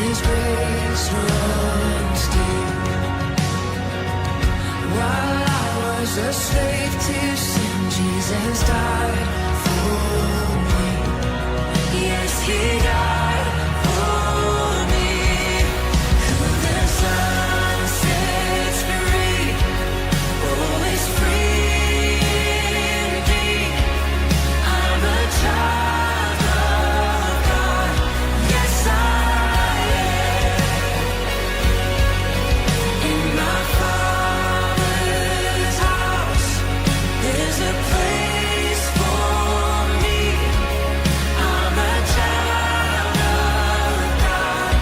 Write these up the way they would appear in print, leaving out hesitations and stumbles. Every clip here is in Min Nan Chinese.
His grace runs deep. While I was a slave to sin, Jesus died for me. Yes, He died for me. Who the Son sets free, oh, is free indeed. I'm a child of God. Yes, I am. In my Father's house, there's a place for me. I'm a child of God.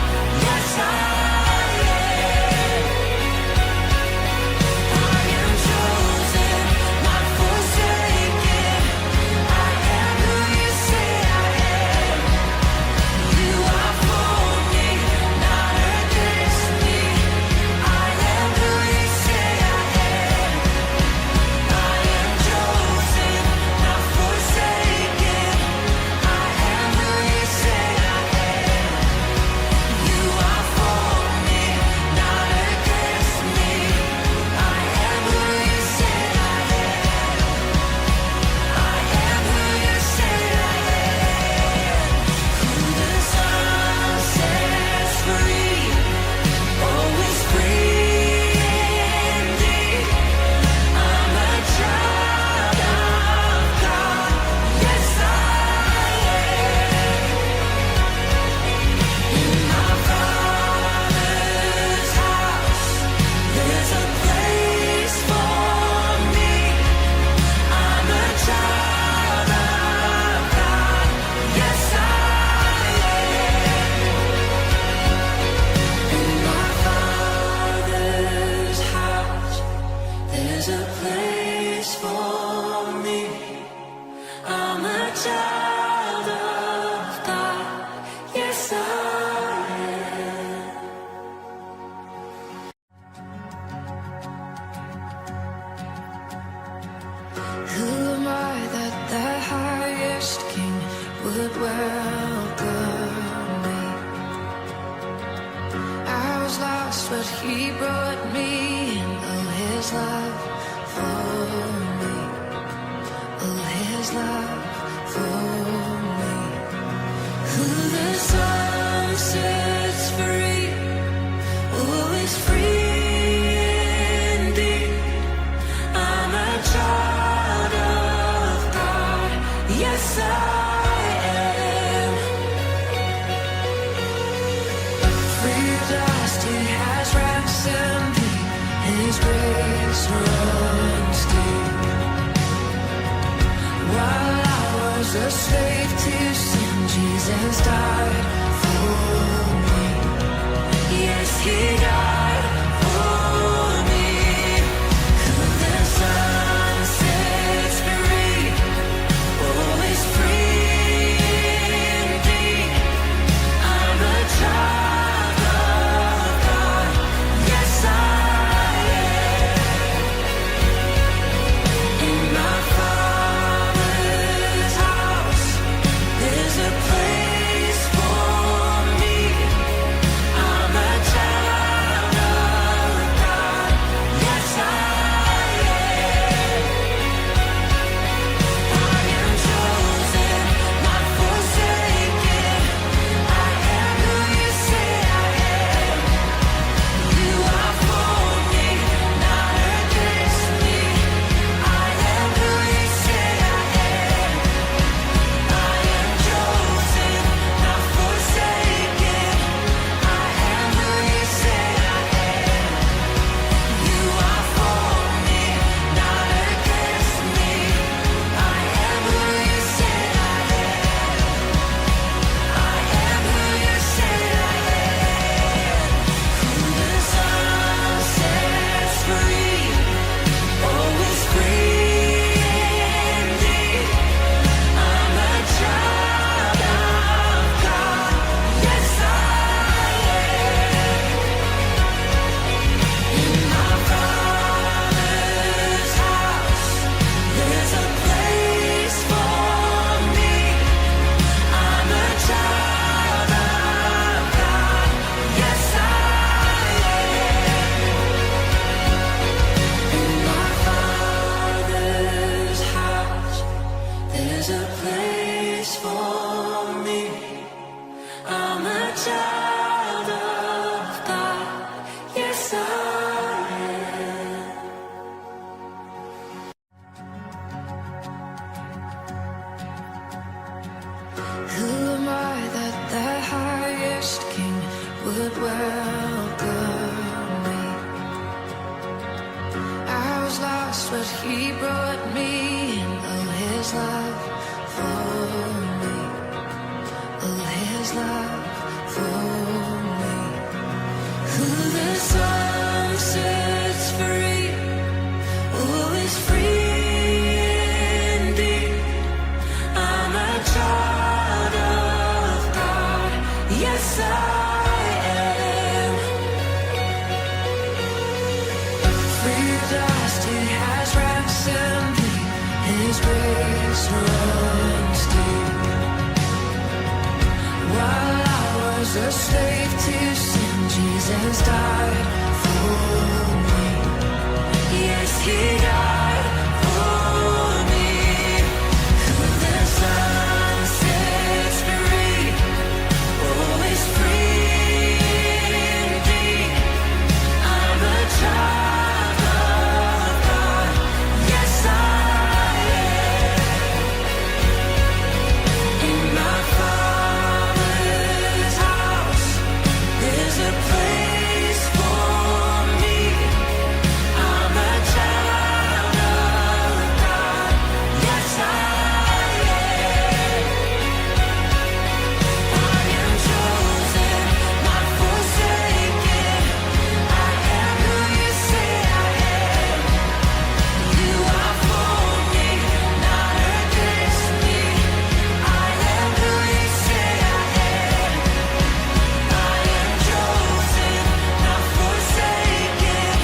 Yes, I am. I am chosen, not forsaken. I am who you say I am. You are for me, not against me. I am who you say I am. I am chosen, not forsaken. I am who you say I am. You are for me, not against me. I am who you say I am. I am who you say I am. Who the Son sets free, oh, is free indeed. I'm a child of God. Yes, I am. In my Father's house, there's a place for me. I'm a child of God. Yes, I am. In my Father's house, there's a place for me. I'm a child of God. Yes, I am. Who am I that the highest King would welcome me? I was lost, but He brought me in. Oh, His love for me. Oh, His love for me. Who the Son sets free, oh, is free indeed. I'm a child of God. Yes, I am. Free at last, He has ransomed me. His grace runs deep. While I was a slave to sin, Jesus died for me. Yes, He died for me. Who the Son sets free, oh, is free indeed. I'm a child of God. Yes, I am. In my Father's house, there's a place for me. I'm a child. There's a place for me. I'm a child of God. Yes, I am. Who am I that the highest King would welcome me? I was lost, but he brought me in. Oh, his love for me. Oh, his love for me. Who the Son sets free, oh, is free indeed. I'm a child of God. Yes, I am. Free at last, He has ransomed me. His grace runs deep. While I was a slave to sin, Jesus died for me. Yes, He died for me. Who the Son sets free, oh, is free indeed. I'm a child of God. Yes, I am. In my Father's house, there's a place for me. I'm a child of God. Yes, I am. I am chosen, not forsaken. I am who you say I am. You are for me, not against me. I am who you say I am. I am chosen, not forsaken.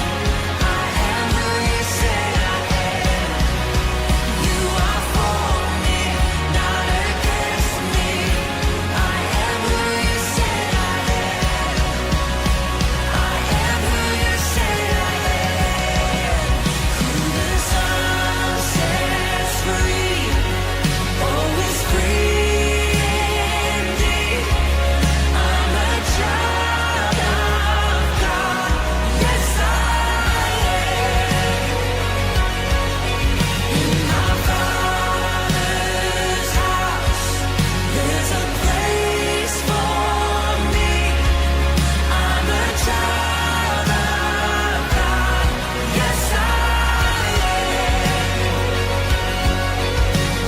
I am who you say I am. You are for me, not against me. I am who you say I am. I am who you say I am. Who the Son sets free, oh, is free indeed. I'm a child of God. Yes, I am. In my Father's house, there's a place for me. I'm a child of God. Yes, I am.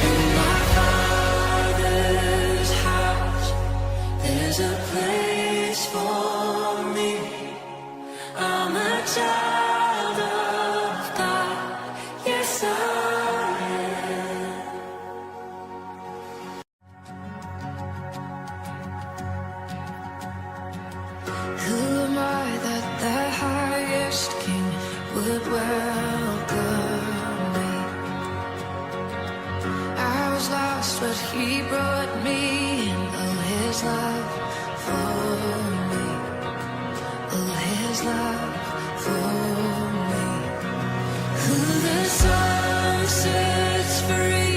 In my Father's house, there's a place for me. I'm a child of God. Yes, I am. Who am I that the highest King would welcome me? I was lost, but he brought me in. Oh, his love for me. Oh, his love for me. Who the Son sets free,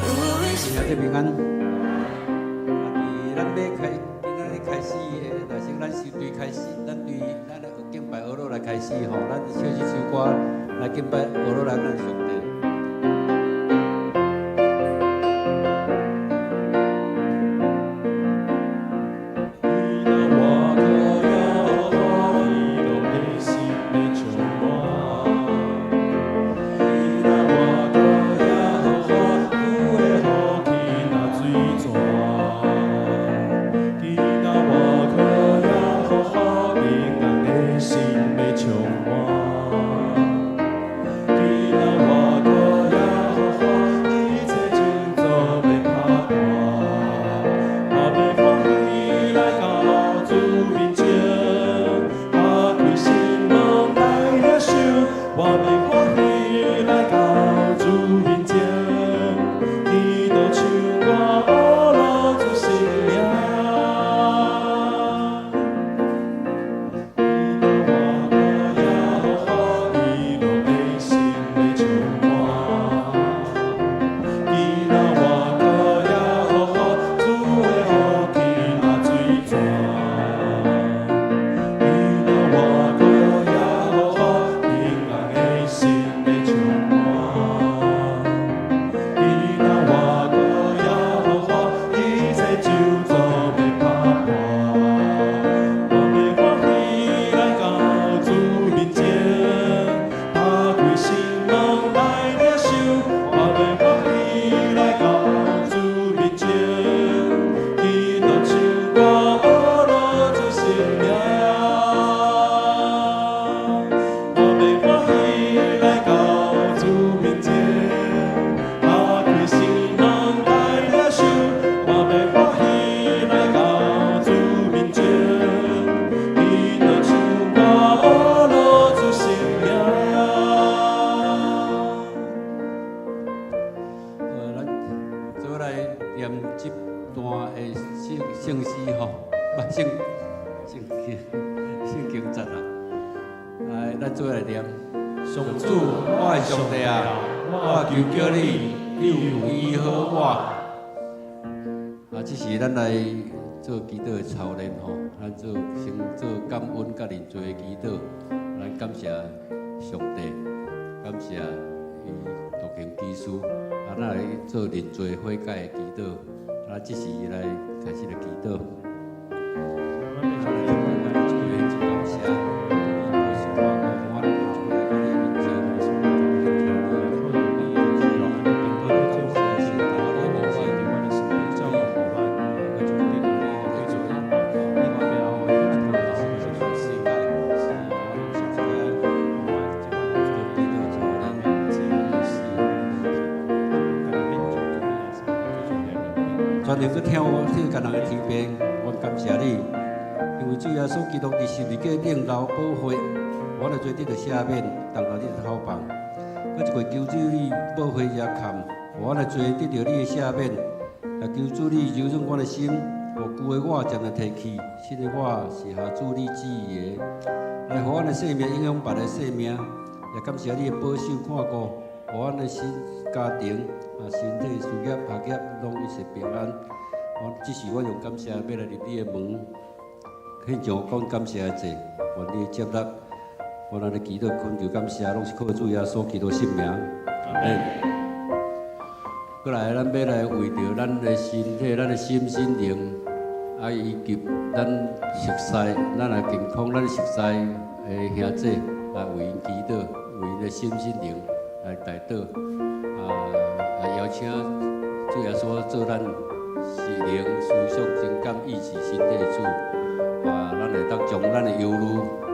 oh, is 兄弟平安。啊，佇咱欲開，今仔日開始的，若是咱先對開始，咱對咱來學敬拜呵咾來開始吼，咱唱這首歌來敬拜呵咾來咱上帝。你若倚靠耶和華，喜樂的心欲充滿。你若倚靠耶和華，有的福氣若水泉。你若倚靠耶和華，平安的心欲充滿。你若倚念這段的聖聖詩吼，不聖聖經聖經節啊，來，咱做伙來念。上主，我的上帝啊，我求叫你，你有醫好我。啊，這是咱來做祈禱的操練吼，咱做先做感恩佮認罪的祈禱，咱感謝上帝，感謝伊獨行奇事，啊，咱來做認罪悔改的祈禱，啊，這是來開始來祈禱。感謝，我來到你面前，全能閣疼我世間人的天父，我感謝你，因為主耶穌基督佇十字架頂流寶血，阮的罪得著赦免，重擔得著透放。閣一過求主你寶血遮崁，予阮的罪得著你的赦免，也求主你柔軟阮的心，予舊的我漸漸褪去，新的我是合主你旨意的，來予阮的生命影響別个生命，也感謝你的保守看顧，予阮的新家庭啊、身體、事業、學業攏一切平安。我這是我用感謝欲來入你的門，獻上講感謝的祭，願你接納。我咱的祈禱懇求感謝，攏是靠主耶穌基督聖名。阿門。過來，咱欲來為著咱的身體、咱的心、心靈，啊，以及咱熟似、咱的健康、咱熟似的兄姊來為𪜶祈禱，為𪜶的心、心靈來代禱。啊，來邀請主耶穌做咱心靈、思想、情感、意志、身體的主。啊，咱會當將咱的憂慮、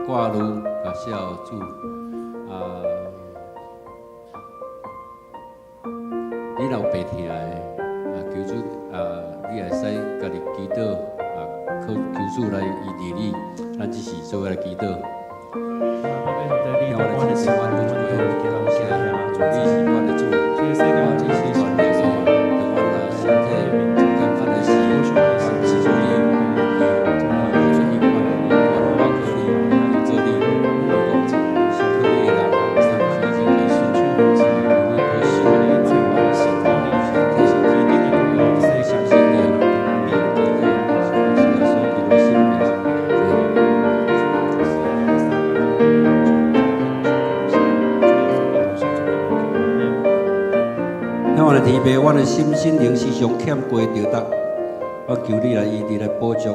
掛慮，共卸予主。啊，你若有病疼的，啊，求主啊，你會使家己祈禱，啊，求求主來醫治你。咱這是做伙來祈禱。讓我來請阮的主，你是阮的主，你是全能的，當阮的身體健康的時，求主你，我靠你，做你，講信靠你的人，你保守我的身體，心心靈，耶穌基督聖名。向我的天父，阮的心心靈時常欠過著擔，我求你來醫治來補足，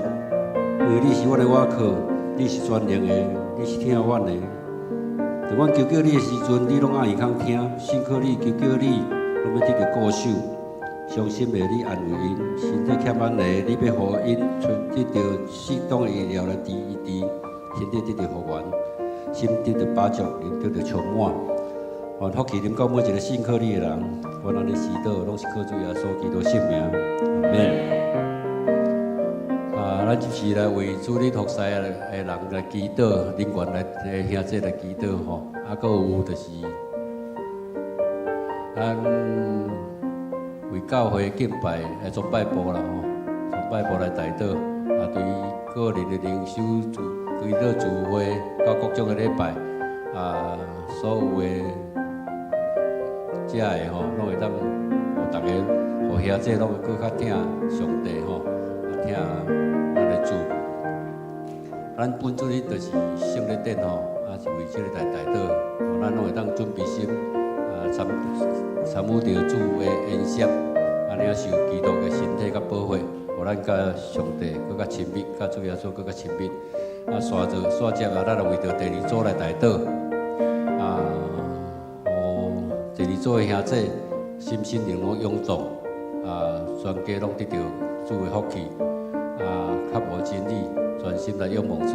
因為你是阮的倚靠，你是全能的，你是疼阮的。當阮求叫你的時陣，你攏愛耳空聽，信靠你，求叫你，攏欲得著顧守。傷心的你安慰𪜶，身體欠安的你欲予𪜶得著適當的醫療來治醫治，身體得著復原，心得著飽足，靈得著充滿。願福氣臨到每一個信靠你的人，願按呢祈禱，攏是靠主耶穌基督聖名，阿門。啊，咱就是來為主日服侍的人來祈禱，人員來兄姊來祈禱吼。啊，閣有就是咱為教會敬拜來崇拜部啦吼，崇拜部來代禱。啊，對個人的靈修、祈禱聚會，到各種的禮拜，啊，所有的遮的吼，攏會當予逐家，予兄姊攏會閣較疼上帝吼，啊疼咱的主。咱本主日就是聖禮典吼，啊是為這个來代禱，予咱攏會當準備心，啊參參與著主的筵席，啊領受基督的身體佮寶血，予咱佮上帝閣較親密，佮主耶穌閣較親密。啊，煞做煞接啊，咱來為著第二組來代禱，啊，予第二組的兄姊心心靈攏湧動，啊，全家攏得著主的福氣，啊，較無真理，專心來仰望主，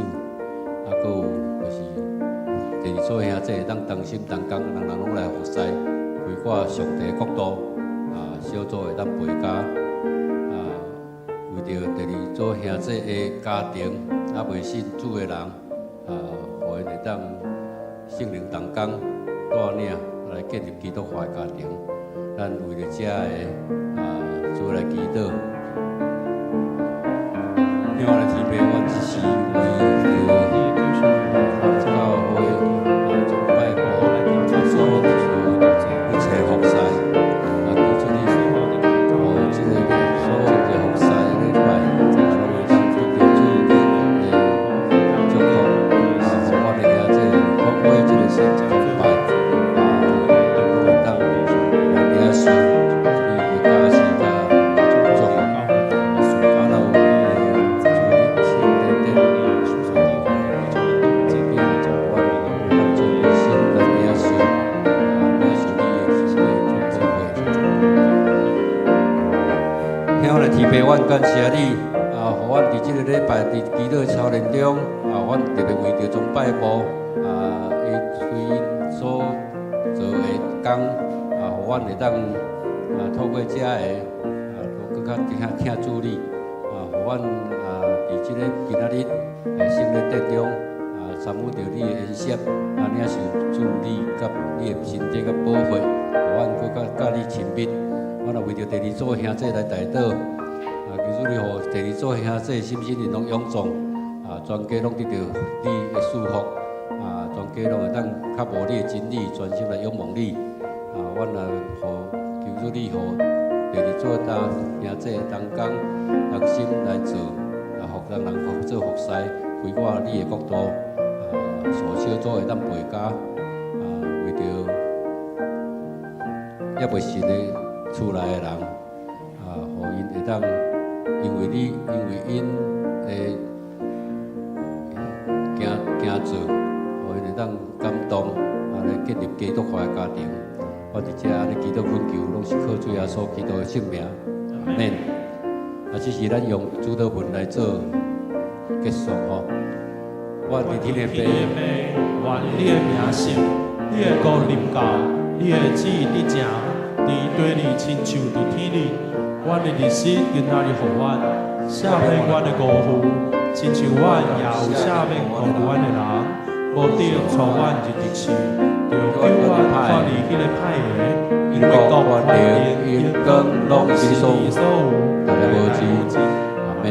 啊，閣有就是第二組的兄姊會當同心同工，人人攏來服侍，開闊上帝的國度，啊，小組會當陪家，啊，為著第二組兄姊的家庭，啊，未信主的人，啊，予𪜶會當聖靈同工帶領來建立基督化的家庭。咱為著遮的啊，主來祈禱。向我的天父，阮只是為著教會崇拜部所一切服侍，求主你予這个所有的服侍禮拜，攏會當得著主你的祝福，予阮的兄弟透過這个崇拜，攏會當來領受你的教示佮祝福。若有主你聖靈的阮會當做心來領受，領受你的這个智慧。向我的天父，阮感謝你，予阮佇這个禮拜佇祈禱操練中，阮特別為著崇拜部，伊隨𪜶所做的工，予阮會當透過這个，閣較聽聽主你，予阮佇這个今仔日的聖禮殿中，參與著你的筵席，領受主你佮你的身體佮寶血，予阮閣較佮你親密。阮也為著第二組兄弟來代禱，求主你予第二組兄弟心身靈攏勇壯，全家攏得著你的祝福，全家攏會當較無你的真理，專心來仰望你。阮也予求主你予第二組大兄弟同工同心來做，服人人服做服侍，開闊你的國度，所小組會當陪家，為著猶未信的厝內的人，予𪜶會當因為你，因為𪜶的行行做，予𪜶會當感動，來建立基督化的家庭。我佇遮按呢祈禱懇求，攏是靠主耶穌基督的聖名，阿們。這是咱用主禱文來做結束吼。願佇天的父，願你的名聖，你的國臨到，你的旨意得成，佇地裡親像佇天裡。阮的日食今仔日予阮，赦免阮的辜負，親像阮也有赦免辜負阮的人。無得帶阮入敵試，著救阮脫離彼个歹的。因為國、權柄、榮光，攏是你所有，直來無盡。阿們。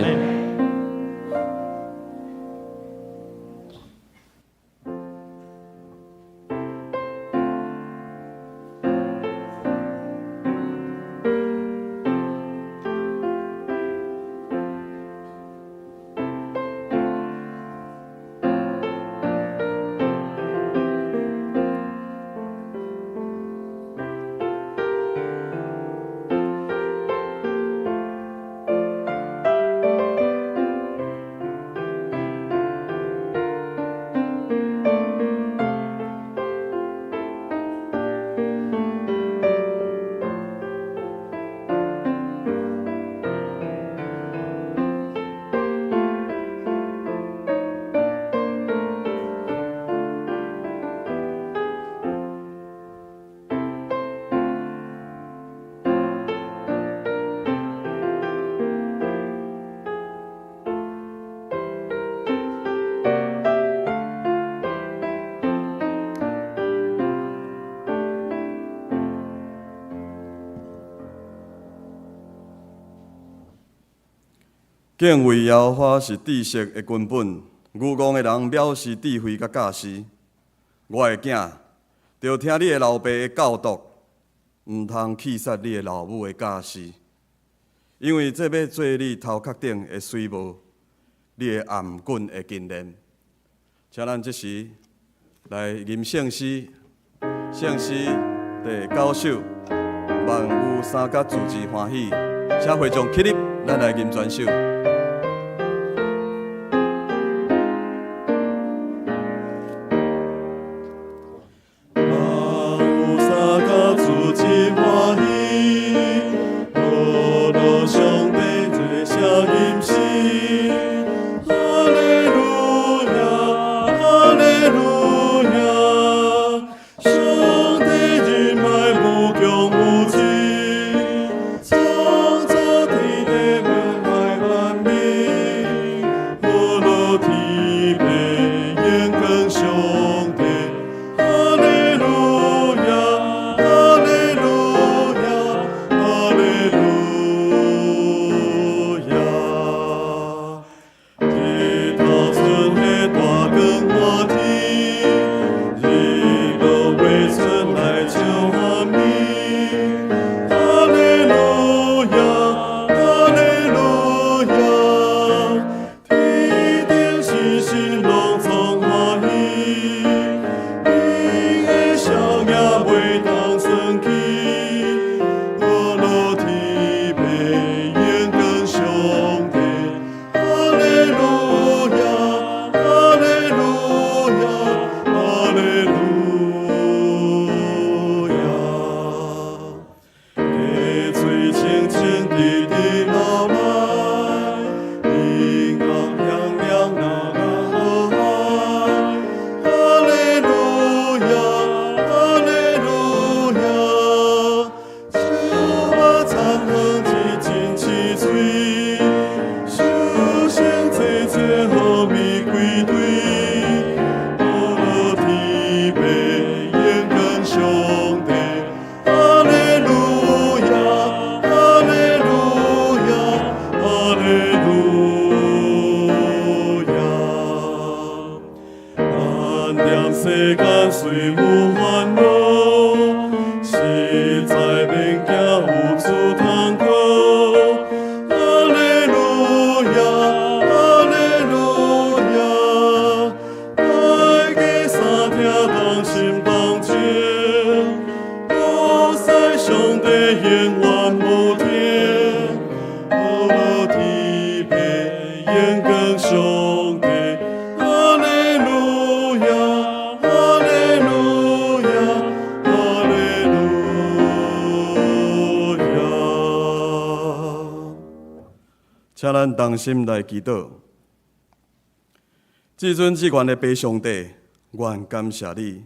敬畏耶和華是知識的根本，愚戇的人藐視智慧佮教示。我的囝，著聽你的老爸的教導，毋通棄殺你的老母的教示，因為這欲做你頭殼頂的水帽，你的頷頸的金鏈。請咱這時來吟聖詩，聖詩第九首，萬有三甲自自歡喜，請會眾起立，咱來吟全首。創造天地萬雖有煩惱，實在免驚有主通靠。哈利路亞，哈利路亞，大家三聽同心同情，普世上帝永遠無停，阿樂天父榮光上帝，哈利路亞，哈利路亞，哈利路亞。請咱同心來祈禱。至尊至懸的父上帝，阮感謝你，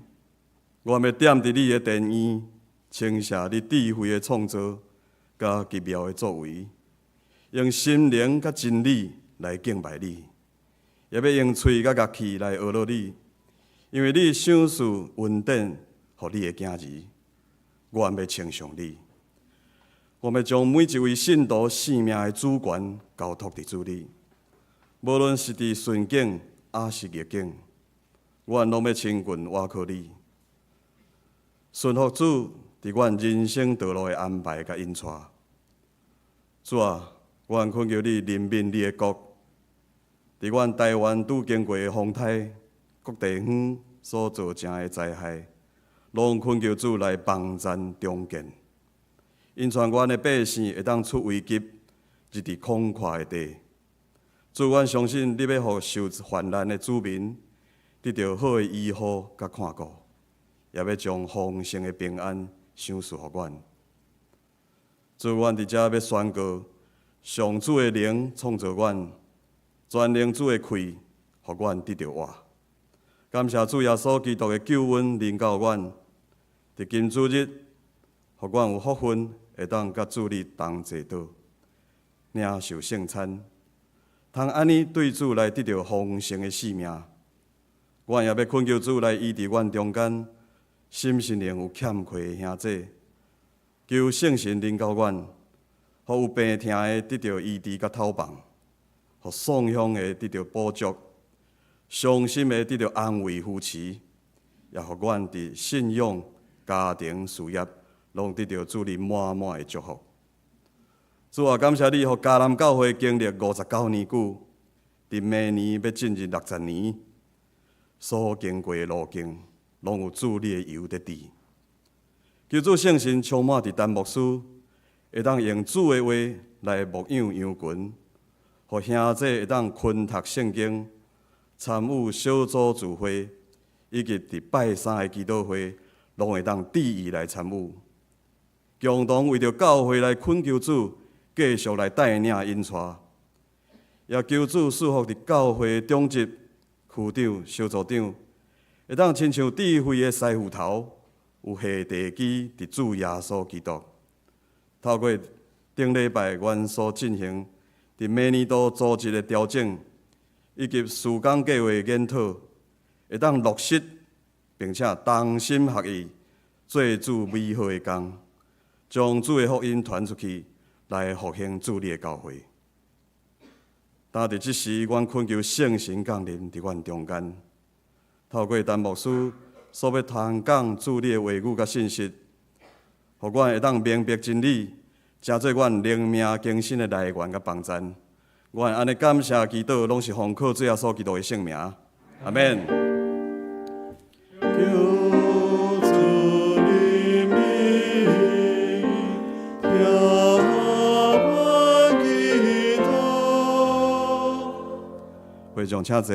阮欲踮佇你的殿院，稱謝你智慧的創造，佮奇妙的作為，用心靈佮真理來敬拜你，也欲用喙佮樂器來呵咾你，因為你賞賜恩典予你的囝兒，阮欲稱頌你。阮欲將每一位信徒性命的主權交託佇主裡，無論是佇順境抑是逆境，阮攏欲親近倚靠你，順服主佇阮人生道路的安排佮引帶。主啊，阮懇求你憐憫你的國，佇阮台灣拄經過的風颱，各地方所造成的災害，攏懇求主來幫贊重建。引帶阮的百姓會當出危急，入佇廣闊的地。主，阮相信你欲予受患難的子民得著好的醫護佮看顧，也欲將豐盛的平安賞賜予阮。主，阮佇遮欲宣告，上主的靈創造阮，全能主的氣，予阮得著活。感謝主耶穌基督的救恩臨到阮，佇今主日，予阮有福分，會當佮主你同坐桌，領受聖餐，通按呢對主來得著豐盛的性命。阮也欲懇求主來醫治阮中間心身靈有欠缺的兄弟，求聖神臨到阮，予有病疼的得著醫治佮透放，予喪鄉的得著補足，傷心的得著安慰扶持，也予阮佇信仰、家庭、事業，攏得著主你滿滿的祝福。主啊，感謝你，予迦南教會經歷59年久，佇明年欲進入60年，所經過的路徑，攏有主你的油佇治。求主聖神充滿佇陳牧師，會當用主的話來牧養羊群，予兄弟會當勤讀聖經，參與小組聚會，以及佇拜三的祈禱會，攏會當致意來參與。共同為著教會來懇求主，繼續來帶領引帶，也求主賜福佇教會長執、區長、小組長，會當親像智慧的師傅頭，有下地基佇主耶穌基督。透過頂禮拜阮所進行佇明年度組織的調整，以及事工計畫研討，會當落實，並且同心合意做主美好的工，將主的福音傳出去，來復興主你的教會。但佇這時，阮懇求聖神降臨佇阮中間，透過陳牧師所欲傳講主你的話語佮信息，予阮會當明白真理，成做阮靈命更新的來源佮幫贊。阮按呢感謝祈禱，攏是奉靠主耶穌基督的聖名。阿們。求主憐憫，聽阮祈禱。會眾請坐。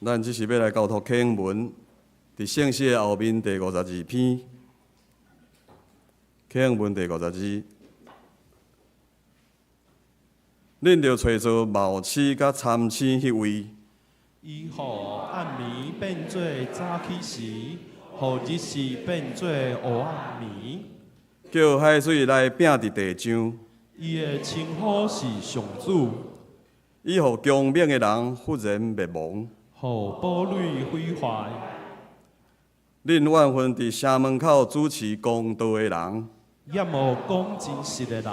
咱這是欲來交託啟應文，佇聖詩的後面第52篇，啟應文第五十二。恁著揣做謀士佮參星彼位，伊予暗暝變做早起時，予日時變做黑暗暝。叫海水來拚佇地上，伊的稱呼是上主，伊予強猛的人忽然滅亡。予堡壘毀壞。恁怨恨佇城門口主持公道的人，厭惡講真實的人，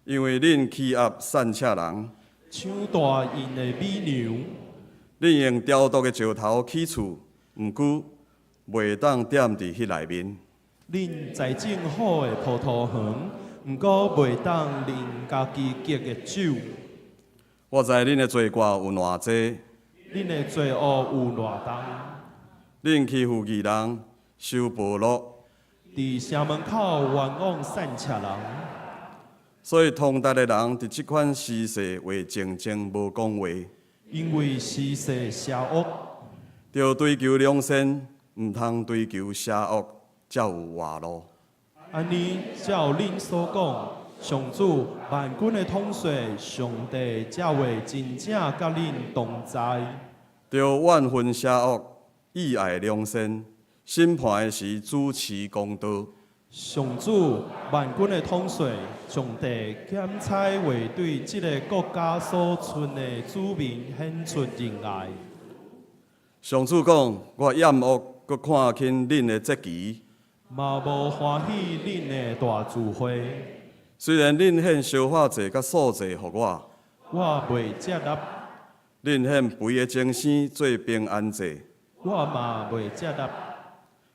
因為恁欺壓散赤人，搶奪𪜶的乳娘。恁用雕琢的石頭起厝，毋過袂當踮佇彼內面。恁栽種好的葡萄園，毋過袂當啉家己結的酒。我知恁的罪過有偌濟，恁的罪惡有偌重？恁欺負義人，收賄賂，佇城門口冤枉散赤人。所以通達的人佇這款時勢會靜靜無講話。因為時勢邪惡，著追求良善，毋通追求邪惡，才有活路。按呢照恁所講，上主萬軍的統帥上帝才會真正佮恁同在。著怨恨邪惡，喜愛良善，審判的時主持公道。上主萬軍的統帥上帝檢采會對這个國家所賰的子民顯出仁愛。上主講：我厭惡閣看輕恁的節期，嘛無歡喜恁的大聚會。雖然恁獻燒化祭佮素祭予我，我袂接納；恁獻肥的精牲做平安祭，我嘛袂接納。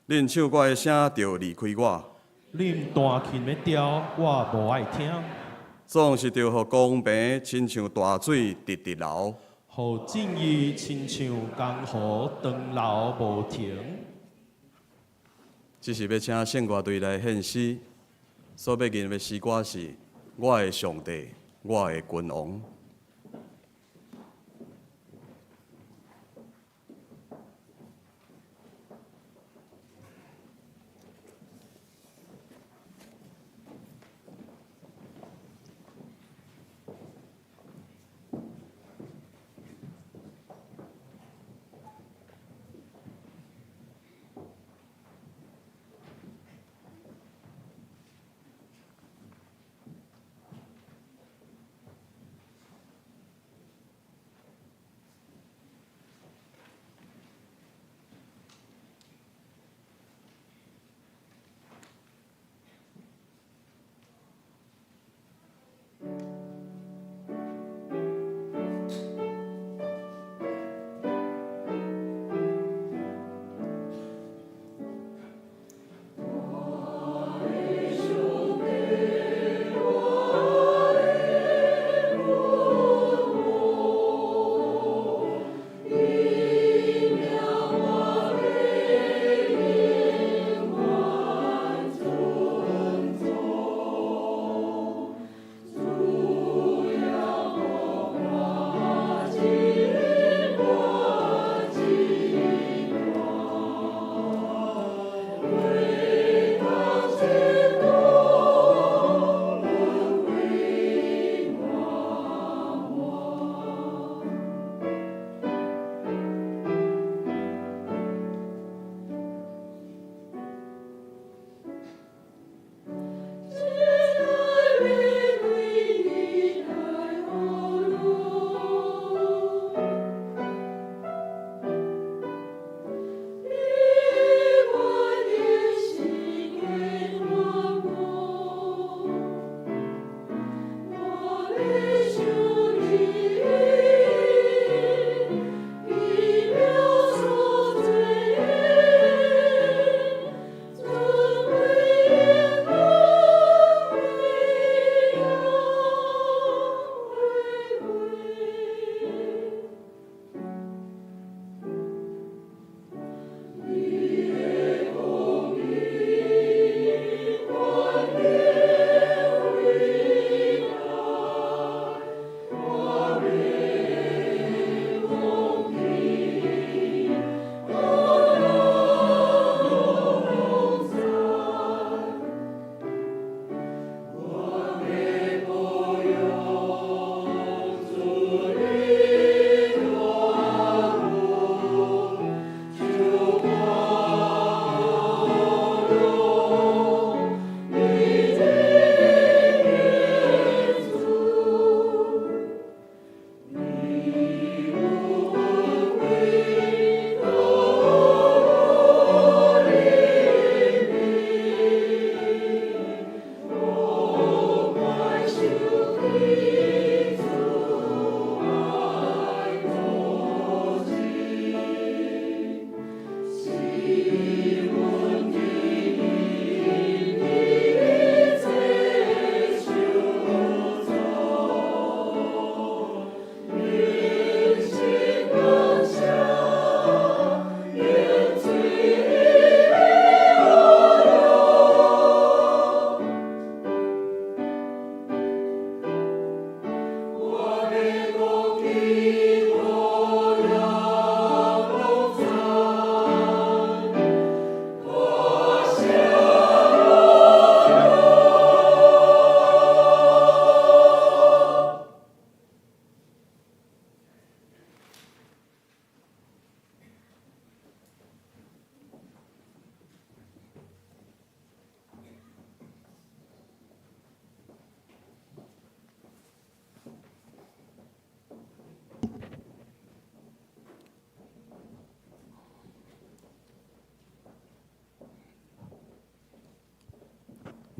恁唱歌的聲著離開我。恁彈琴的調，我無愛聽。總是著予公平親像大水直直流，予正義親像江河長流無停。這是欲請聖樂隊來獻詩，所欲吟的詩歌是：我的上帝，我的君王。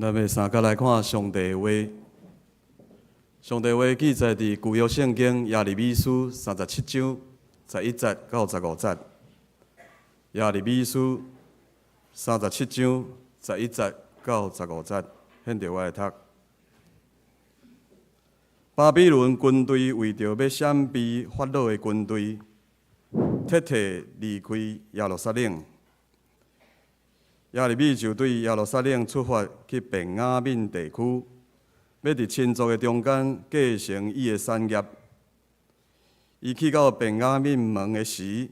咱欲相佮來看上帝的話。上帝話記載佇舊約聖經耶利米書37章11節到15節。耶利米書三十七章十一節到十五節，現在我來讀。巴比倫軍隊為著欲閃避法老的軍隊，撤退離開耶路撒冷。耶利米就對耶路撒冷出發去便雅憫地區，欲佇親族的中間繼承伊的產業。伊去到便雅憫門的時，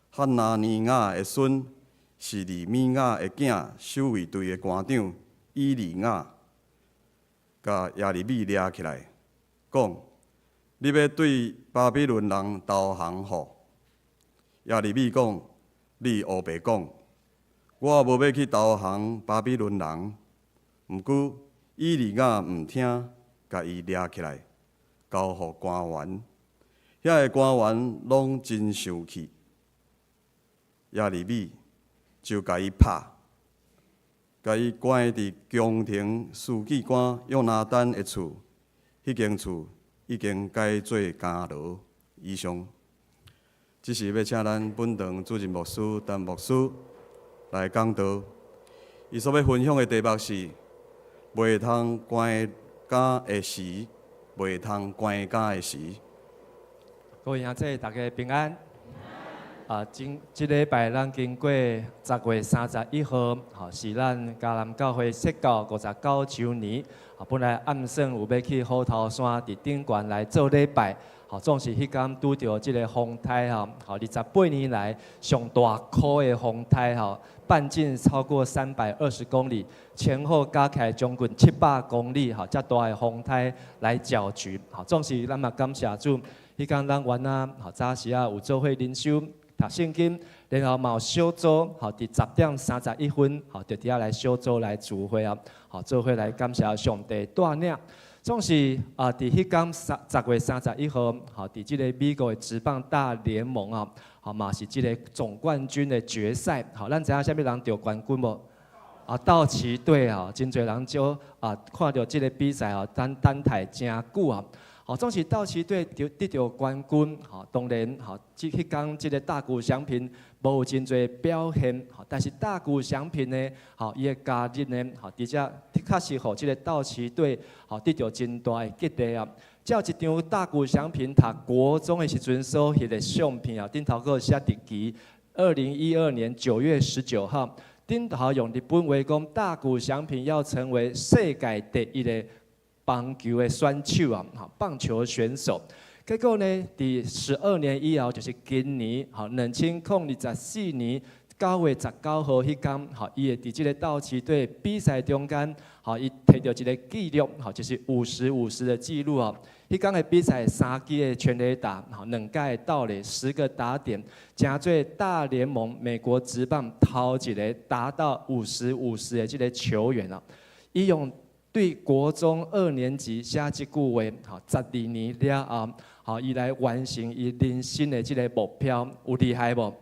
哈拿尼雅的孫示利米雅的囝守衛隊的官長以利亞，共耶利米掠起來，講：你欲對巴比倫人投降吼？耶利米講：你烏白講。我無欲去投降巴比倫人，毋過以利亞毋聽，共伊掠起來，交予官員。遐个官員攏真生氣，耶利米就共伊拍，共伊關佇宮廷書記官約拿單的厝，彼間厝已經改做監牢。以上，這時欲請咱本堂主任牧師陳牧師來講道，伊所欲分享的題目是：袂通關監的時，袂通關監的時。各位兄弟，大家平安。啊，今這禮拜咱經過10月31號，吼是咱迦南教會設教59週年。啊，本來暗算有欲去虎頭山佇頂懸來做禮拜，吼，總是彼工拄著這个風颱吼，吼28年來上大箍的風颱吼，半徑超過320公里，前後加起來將近700公里，吼，遮大的風颱來攪局，吼，總是咱嘛感謝主，彼工咱原來吼早時仔有做伙靈修讀聖經，然後嘛有小組，吼，佇10點31分，吼，就佇遐來小組來聚會啊，吼，做伙來感謝上帝帶領。總是啊，佇彼工10月31號，吼，佇這个美國的職棒大聯盟啊，吼嘛是這个總冠軍的決賽，吼，咱知影啥物人得冠軍無？啊，道奇隊啊，真濟人就啊看著這个比賽啊，等等待誠久啊。吼，總是道奇隊得著冠軍，吼，當然吼，這彼工這个大谷翔平無有真濟表現，吼，但是大谷翔平呢，吼，伊的加入呢，吼，佇遮確實予這个道奇隊，吼，得著真大的激勵啊。這有一張大谷翔平讀國中的時陣所翕的相片啊，頂頭閣寫日期，2012年9月19號，頂頭用日本話講，大谷翔平要成為世界第一的棒球的選手啊，棒球選手。結果呢，佇12年以後，就是今年，吼，2024年9月19號彼工，吼，伊會佇這个道奇隊比賽中間，吼，伊提著一个紀錄，吼，就是五十五十的紀錄哦。彼工的比賽，三支的全壘打，吼，兩個盜壘，10個打點，成做大聯盟美國職棒頭一个達到五十五十的這个球員啊。伊用對國中二年級寫這句話，吼，12年了後，吼，伊來完成伊人生的這个目標，有厲害無？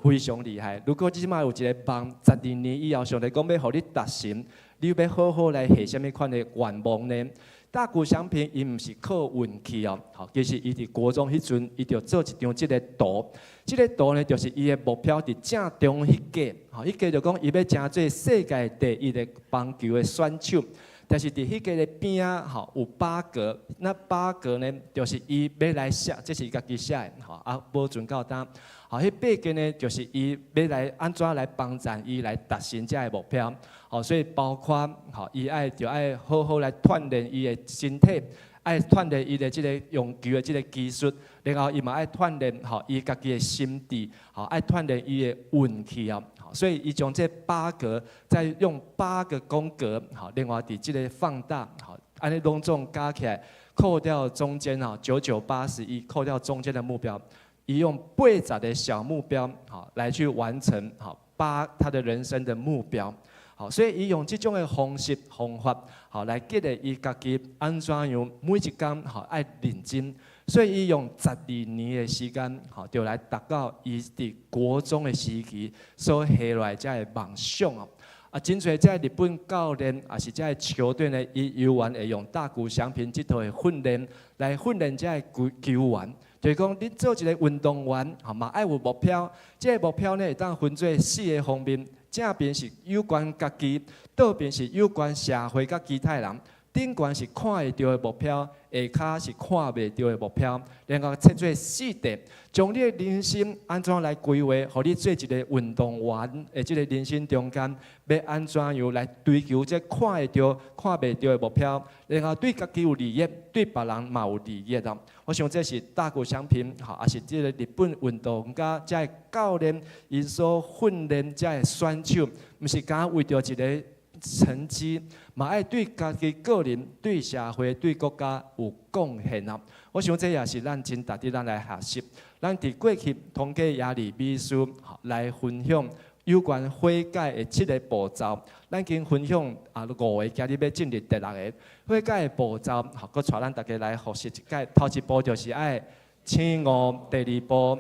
非常厲害。如果這擺有一个夢，十二年以後，上帝講欲予你達成，你欲好好來下啥物款的願望呢？大谷翔平伊毋是靠運氣哦，吼，其實伊佇國中彼陣，伊就做一張這个圖，這个圖呢，就是伊的目標佇正中彼格，吼，彼格就講伊欲成做世界第一的棒球的選手。但是佇彼个的邊仔吼有八格，那八格呢，就是伊欲來寫，這是伊家己寫的，吼啊保存到今。吼，彼八格呢，就是伊欲來按怎來幫助伊來達成這个目標。吼，所以包括吼，伊愛就愛好好來鍛鍊伊的身體，愛鍛鍊伊的這个用球的這个技術，然後伊嘛愛鍛鍊吼伊家己的心智，吼愛鍛鍊伊的運氣啊。所以伊將這八格再用八個宮格，吼，另外佇這个放大，吼，按呢攏總加起來，扣掉中間吼九九八十一，扣掉中間的目標，伊用80個小目標，吼來去完成，吼八他的人生的目標，好，所以伊用這種的方式方法，吼來激勵伊家己按怎樣每一工吼愛認真。所以伊用十二年的時間，吼，就來達到伊佇國中的時期所下來這个夢想哦。啊，真濟這日本教練，抑是這球隊呢，伊猶原會用大谷翔平這套的訓練來訓練這球球員。就是講，你做一個運動員，吼嘛愛有目標。這個目標呢，會當分做四個方面：正邊是有關家己，倒邊是有關社會佮其他人，頂懸是看會著的目標，下跤是看袂著的目標。然後切做四塊，將你的人生按怎來規劃，予你做一個運動員的這個人生中間，欲按怎樣來追求這看會著、看袂著的目標，然後對家己有利益，對別人嘛有利益啊！我想這是大谷翔平，吼，抑是這個日本運動家，這個教練𪜶所訓練這個選手，毋是干焦為著一個成績，嘛愛對家己個人、對社會、對國家有貢獻啊！我想這也是咱真值得咱來學習。咱佇過去通過耶利米書來分享有關悔改的七個步驟。咱已經分享啊五個，今日欲進入第六個悔改的步驟。好，閣帶咱大家來複習一擺。頭一步就是愛醒悟，第二步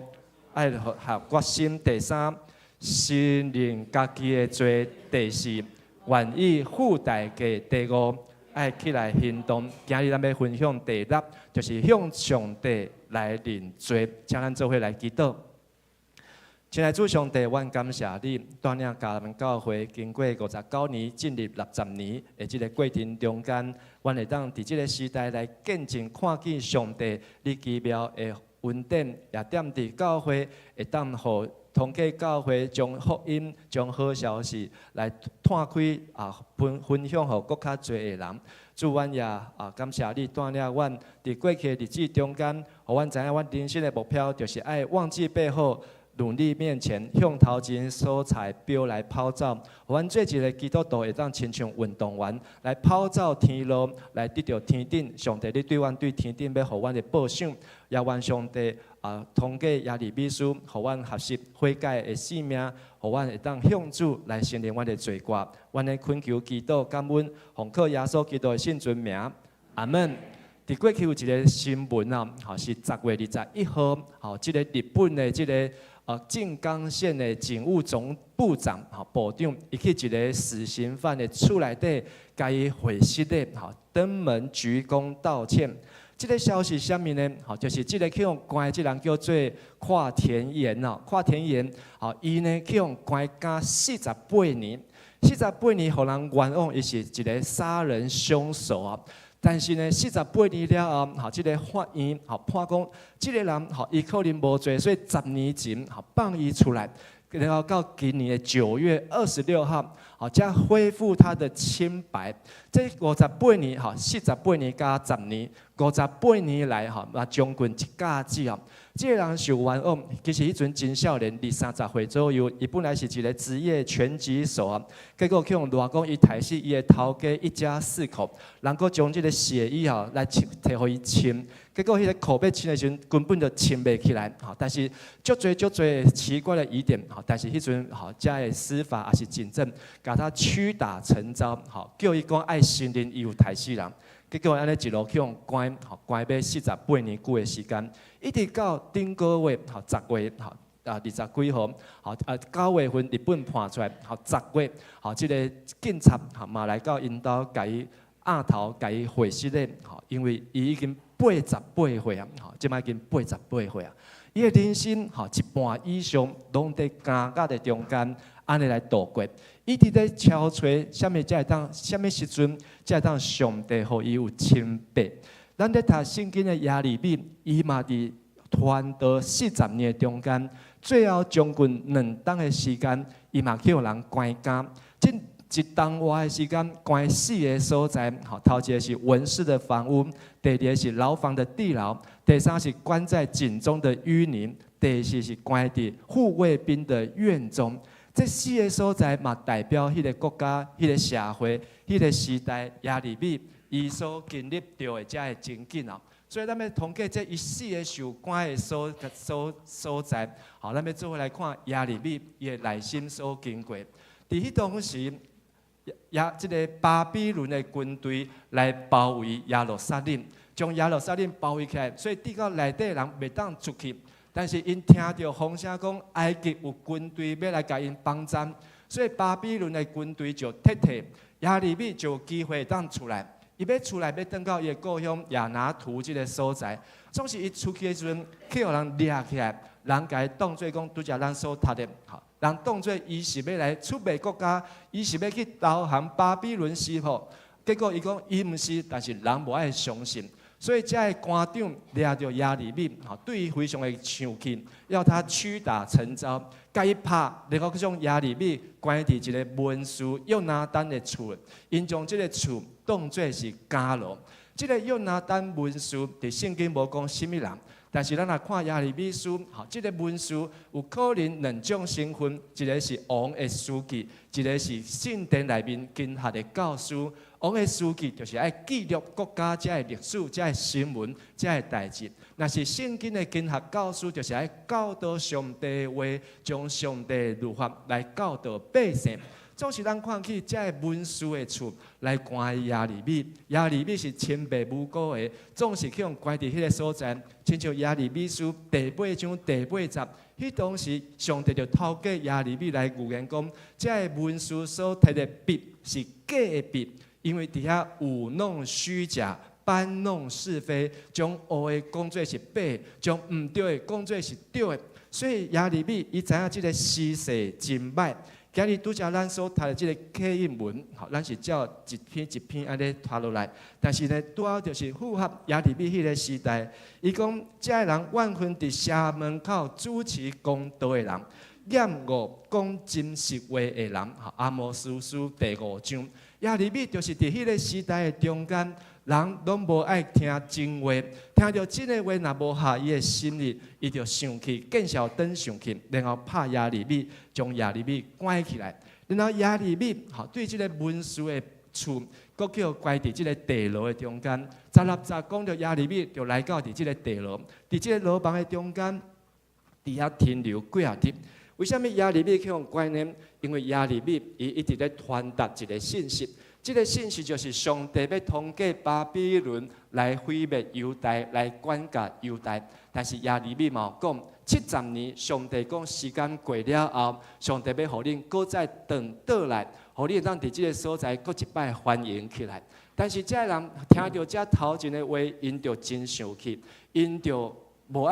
愛下決心，第三承認家己的罪，第四願意付代價，第五愛起來行動。今日咱欲分享第六，就是向上帝來認罪。請咱做伙來祈禱。親愛主上帝，阮感謝你，帶領迦南教會經過59年進入60年的這個過程中間，阮會當佇這個時代來見證看見上帝你奇妙的恩典，也踮佇教會會當予通過教會將福音、將好消息來攤開啊分分享予閣較濟的人。主，阮也啊感謝你帶領阮佇過去的日子中間，予阮知影阮人生的目標就是愛忘記背後，努力面前，向頭前所採標來跑走。予阮做一個基督徒，會當親像運動員來跑走天路，來得著天頂。上帝，你對阮對天頂欲予阮的報賞，也願上帝啊，通過耶利米書，予阮學習悔改的生命，予阮會當向主來承認阮的罪過。阮的懇求祈禱感恩，奉靠耶穌基督的聖尊名，阿門。佇過去有一個新聞啊，吼是10月21號，吼，這個日本的這個靜岡縣的警務總部長，吼部長，伊去一個死刑犯的厝內底，共伊會失禮，吼登門鞠躬道歉。這個消息啥物呢？吼，就是這個去予關的這人叫做跨田岩哦，跨田岩，吼，伊呢去予關監四十八年，四十八年，予人冤枉，伊是一個殺人兇手啊。但是呢，四十八年了後，吼，這個法院吼判講，這個人吼伊可能無罪，所以10年前吼放伊出來，然後到今年的9月26號，吼才恢復他的清白。這五十八年吼，四十八年加十年，五十八年來吼，嘛將近一甲子哦。這個人受冤枉，其實彼陣真少年，二三十歲左右，伊本來是一個職業拳擊手啊，結果去予賴講伊刣死伊的頭家一家四口，人閣將這個血液吼來摕予伊穿，結果彼個褲欲穿的時陣根本就穿袂起來，吼！但是足濟足濟奇怪的疑點，吼！但是彼陣吼，遮的司法抑是警政，共他屈打成招，吼，叫伊講愛承認伊有刣死人。結果按呢一路去予關，吼關欲四十八年久的時間，一直到頂個月，吼十月，吼啊二十幾號，吼啊9月份日本判出來，吼十月，吼這個警察吼嘛來到𪜶兜，共伊額頭，共伊會失禮，吼因為伊已經88歲啊，吼這擺已經八十八歲啊，伊的人生吼一半以上攏佇監獄的中間，按呢來度過。伊佇咧敲揣，啥物才會當，啥物時陣才會當上帝予伊有清白？咱咧讀聖經的耶利米，伊嘛佇傳道四十年的中間，最後將近2冬的時間，伊嘛去予人關監。這一冬外的時間，關四个所在，吼，頭一个是文士的房屋，第二个是牢房的地牢，第三是關在井中的淤泥，第四是關佇護衛兵的院中。這四个所在嘛，代表彼個國家、彼個社會、彼個時代耶利米伊所經歷著的這个情景啊。所以，咱欲通過這伊四个受關的所所所在，好，咱欲做伙來看耶利米伊的內心所經過。佇彼當時，耶這个巴比倫的軍隊來包圍耶路撒冷，將耶路撒冷包圍起來，所以佇到內底人袂當出去。但是𪜶聽著風聲講埃及有軍隊欲來共𪜶幫贊，所以巴比倫的軍隊就撤退，耶利米就有機會當出來。伊欲出來，欲轉到伊的故鄉亞拿突這个所在。總是伊出去的時陣，去予人掠起來，人共伊當做講拄才咱所讀的，吼，人當做伊是欲來出賣國家，伊是欲去投降巴比倫是吼。結果伊講伊毋是，但是人無愛相信。所以這个官長掠著耶利米，吼，對伊非常的生氣，要他屈打成招，共伊拍，然後將耶利米關佇一个文書約拿單的厝，𪜶將這个厝當做是監牢。這个約拿單文書佇聖經無講啥物人，但是咱若看耶利米書，吼，這个文書有可能兩種身份，一个是王的書記，一个是聖殿內面經學的教師。王的書記就是愛記錄國家這个歷史、這個新聞、這个代誌。若是聖經的經學教師，就是愛教導上帝的話，將上帝的律法來教導百姓。總是咱看去這个文書的厝來關耶利米，耶利米是清白無辜的，總是去予關佇彼个所在。親像耶利米書第八章第八節，彼當時上帝就透過耶利米來預言講，這个文書所提的筆是假的筆。因為佇遐舞弄虛假、搬弄是非，將烏的講做是白，將毋對的講做是對的。所以耶利米伊知影這个時勢真歹。今日拄才咱所讀的這个刻印文，吼，咱是照一篇一篇按呢拖落來。但是呢，拄好就是符合耶利米彼个時代。伊講，這个人怨恨佇城門口主持公道的人，厭惡講真實話的人。吼，阿摩司書第五章。耶利米就是佇彼个時代的中間，人攏無愛聽真話，聽著真的話若無合伊的心意，伊就生氣，見笑轉生氣，然後拍耶利米，將耶利米關起來。然後耶利米吼對這个文書的厝，閣去予關佇這个地牢的中間。十六節講著耶利米就來到佇這个地牢，佇這个牢房的中間，佇遐停留幾仔日。為啥物耶利米去予關呢？因為耶利米伊一直咧傳達一个信息，這个信息就是上帝欲通過巴比倫來毀滅猶大，來管轄猶大。但是耶利米嘛有講，70年，上帝講時間過了後，上帝欲予恁閣再轉倒來，予恁會當佇這个所在閣一擺繁榮起來。但是這个人聽著這頭前的話，𪜶就真生氣，𪜶就無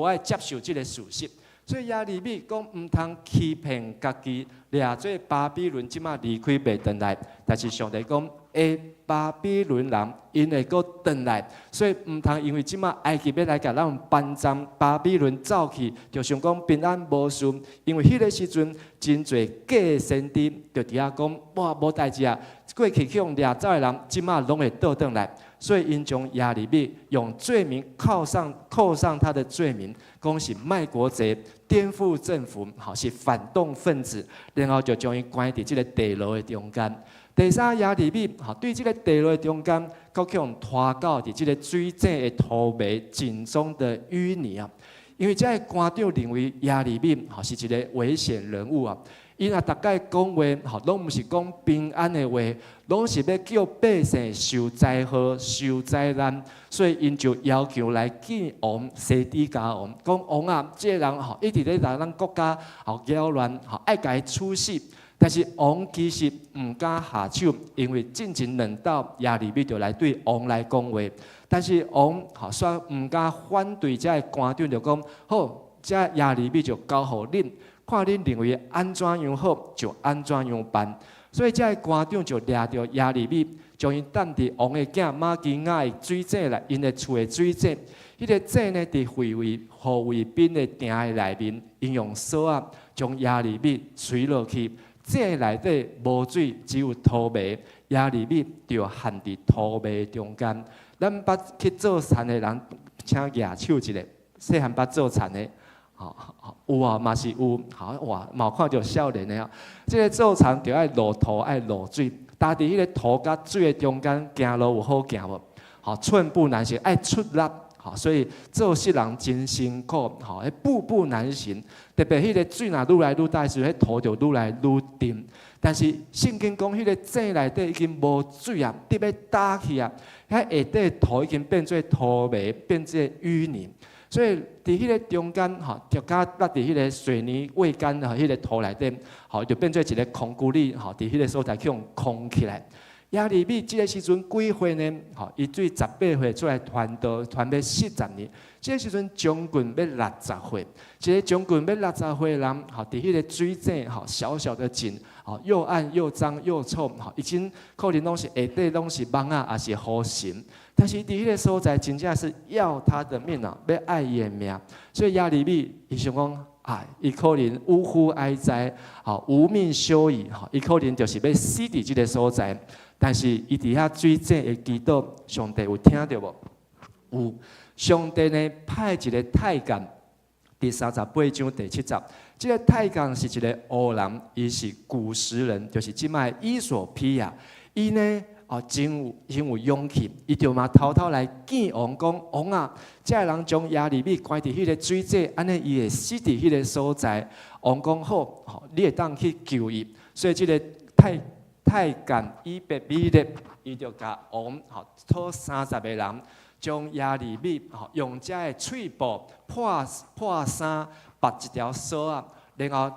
愛接受這个事實。所以耶利米講毋通欺騙家己，掠做巴比倫這馬離開袂轉來。但是上帝講，欸，巴比倫人𪜶會閣轉來，所以毋通因為這馬埃及欲來共咱搬走，巴比倫走去，就想講平安無事。因為彼个時陣真濟假先知就佇遐講，哇，無代誌啊！過去去予掠走的人，這馬攏會倒轉來。所以𪜶將耶利米用罪名扣上他的罪名，講是賣國賊、顛覆政府，吼是反動分子，然後就將伊關佇這个地牢的中間。第三，耶利米吼對這个地牢的中間，閣去予拖到佇這个水井的塗糜井中的淤泥啊！因為這个官長認為耶利米吼是一个危險人物啊！伊若逐擺講話，吼，攏毋是講平安的話，攏是欲叫百姓受災禍、受災難，所以𪜶就要求來見王西底家王，講王啊，這个人吼一直咧來咱國家吼擾亂，吼愛共伊處死。但是王其實毋敢下手，因為進前兩道耶利米就來對王來講話，但是王吼煞毋敢反對這个官長，就講好，這耶利米就交予恁。看恁認為按怎樣好，就按怎樣辦。所以這个官長就掠著耶利米，將伊擲佇王的囝瑪基亞的水井內，𪜶的厝的水井。彼个井呢，佇護衛兵的埕的內面，𪜶用索仔將耶利米垂落去。井內底無水，只有塗糜。耶利米就陷佇塗糜中間。咱捌去做田的人，請舉手一下，細漢捌做田的。吼，有啊，嘛是有，吼哇，嘛有看著少年的啊。這个做田著愛落土，愛落水，焦佇彼个土佮水的中間行路有好行無？吼，寸步難行，愛出力，吼，所以做事人真辛苦，吼，彼步步難行。特別彼个水若愈來愈大時，彼土就愈來愈沉。但是聖經講，彼个井內底已經無水啊，得欲焦去啊，遐下底土已經變做塗糜，變做淤泥。所以佇彼个中間，吼，就佮落佇彼个水泥未乾的彼个土內底，吼，就變做一个空谷里，吼，佇彼个所在去予囥起來。耶利米這个時陣幾歲呢？吼，伊對18歲出來傳道，傳欲40年。這個時陣將近欲60歲，這个將近欲60歲的人，吼，佇彼个水井，吼，小小的井，吼，又暗又髒又臭，吼，已經可能攏是下底攏是蠓仔，抑是烏蟳。但是佇彼个所在，真正是要他的命啊，欲愛伊的命。所以耶利米伊想講啊，伊可能嗚呼哀哉，吼，無命休矣，吼，伊可能就是欲死佇這个所在。但是伊佇遐水井的祈禱，上帝有聽著無？有，上帝呢派一个太監，第38章第7節，這个太監是一个烏人，伊是古實人，就是這擺衣索比亞。伊呢哦，真有勇氣，伊就嘛偷偷來見王講：王啊，這个人將耶利米關佇彼个水井，按呢伊會死佇彼个所在。王講好，吼，你會當去救伊。所以這个太監以伯米勒，伊就共王吼討30個人，將耶利米吼用這个碎布破破衫，縛一條索仔，然後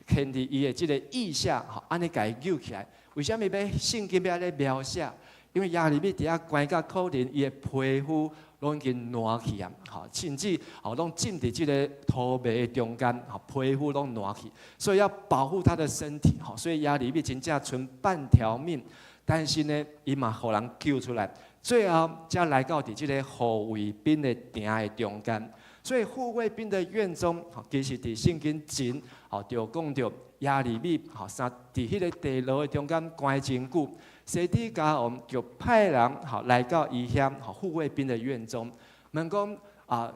牽佇伊的這个腋下，吼，按呢共伊揪起來。為啥物欲聖經欲按呢描寫？因為耶利米佇遐關甲可能伊的皮膚攏已經爛去啊，吼，甚至吼攏浸佇這个土泥的中間，吼，皮膚攏爛去，所以要保護他的身體，吼，所以耶利米真正賰半條命，但是呢，伊嘛予人救出來，最後才來到佇這个護衛兵的埕的中間。所以護衛兵的院中，其實佇聖經前，吼，就講著耶利米，吼，佇彼个地牢的中間關真久。西底家王就派人吼來到伊遐，吼護衛兵的院中，問講啊，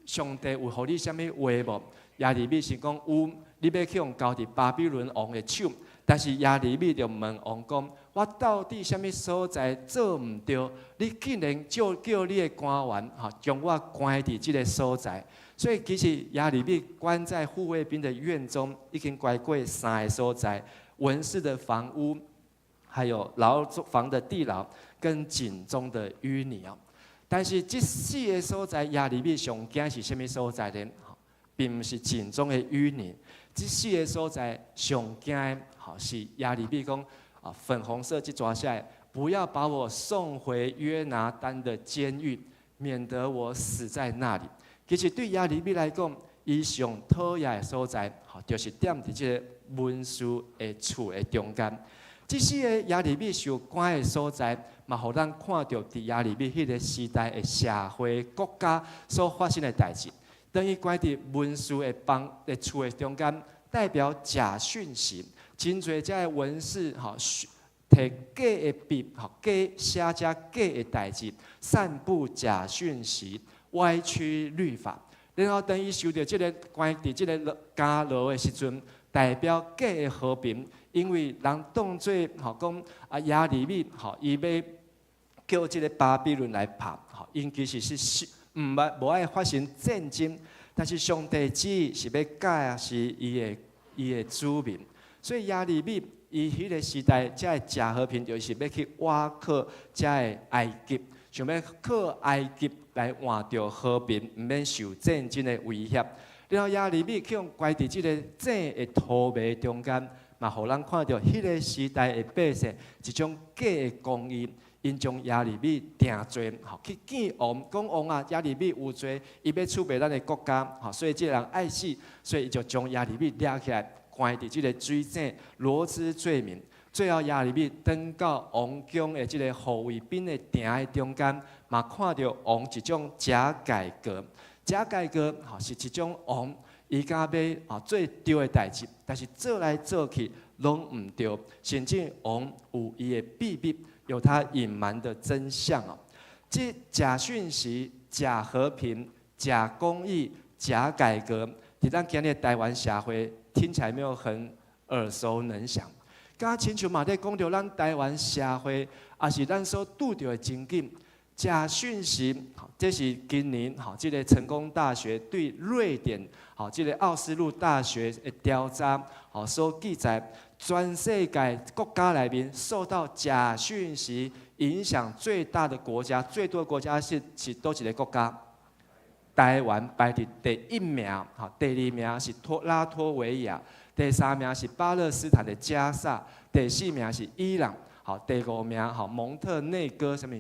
上帝有予你啥物話無？耶利米是講有，你欲去予交佇巴比倫王的手。但是耶利米就問王講：我到底啥物所在做毋對？你竟然叫你的官員吼將我關佇這个所在。所以其實耶利米關在護衛兵的院中，已經關過三个所在：文士的房屋，還有牢房的地牢，跟井中的淤泥啊。但是這四个所在，耶利米上驚是啥物所在呢？並毋是井中的淤泥。這四个所在上驚的，吼是耶利米講啊，粉紅色這逝寫，不要把我送回約拿單的監獄，免得我死在那裡。其實對耶利米來講，伊上討厭的所在，吼就是踮佇這个文士的厝的中間。這四个耶利米受關的所在，嘛予咱看著佇耶利米彼个時代的社會國家所發生的代誌。當伊關佇文士的房的厝的中間，代表假訊息，真濟這个文士吼，提假的筆，吼假寫這假的代誌，散布假訊息，歪曲律法。然後當伊受著這个關佇這个監牢的時陣，代表假的和平，因為人當做吼講啊耶利米吼，伊欲叫這个巴比倫來拍，吼，𪜶其實是毋愛無愛發生戰爭，但是上帝旨意是欲教示伊的子民，所以耶利米伊彼个時代，這个假和平就是欲去倚靠這个埃及，想欲靠埃及來換著和平，毋免受戰爭的威脅。然後耶利米去予關佇這个井的土泥中間，嘛予咱看著彼个時代的百姓一種假的公義。𪜶將耶利米定罪，吼去見王，講王啊，耶利米有罪，伊欲出賣咱的國家，吼，所以這个人愛死，所以伊就將耶利米掠起來，關佇這个水井，羅織罪名。最後耶利米轉到王宮的這个護衛兵的埕的中間，嘛看著王一種假改革，假改革吼是一種王伊敢欲啊做對的代誌，但是做來做去攏毋對，甚至王有伊的秘密。有他隱瞞的真相哦，這假訊息、假和平、假公義、假改革，佇咱今日台灣社會聽起來沒有很耳熟能詳？敢親像嘛咧講著咱台灣社會，抑是咱所拄著的情景。假訊息，這是今年吼，這个成功大學對瑞典吼，這个奧斯陸大學的調查，吼所記載，全世界國家內面受到假訊息影響最大的國家，最多的國家是佗一个國家？台灣排佇第一名，吼，第二名是托拉脫維亞，第三名是巴勒斯坦的加薩，第四名是伊朗，好，第五名吼蒙特內哥啥物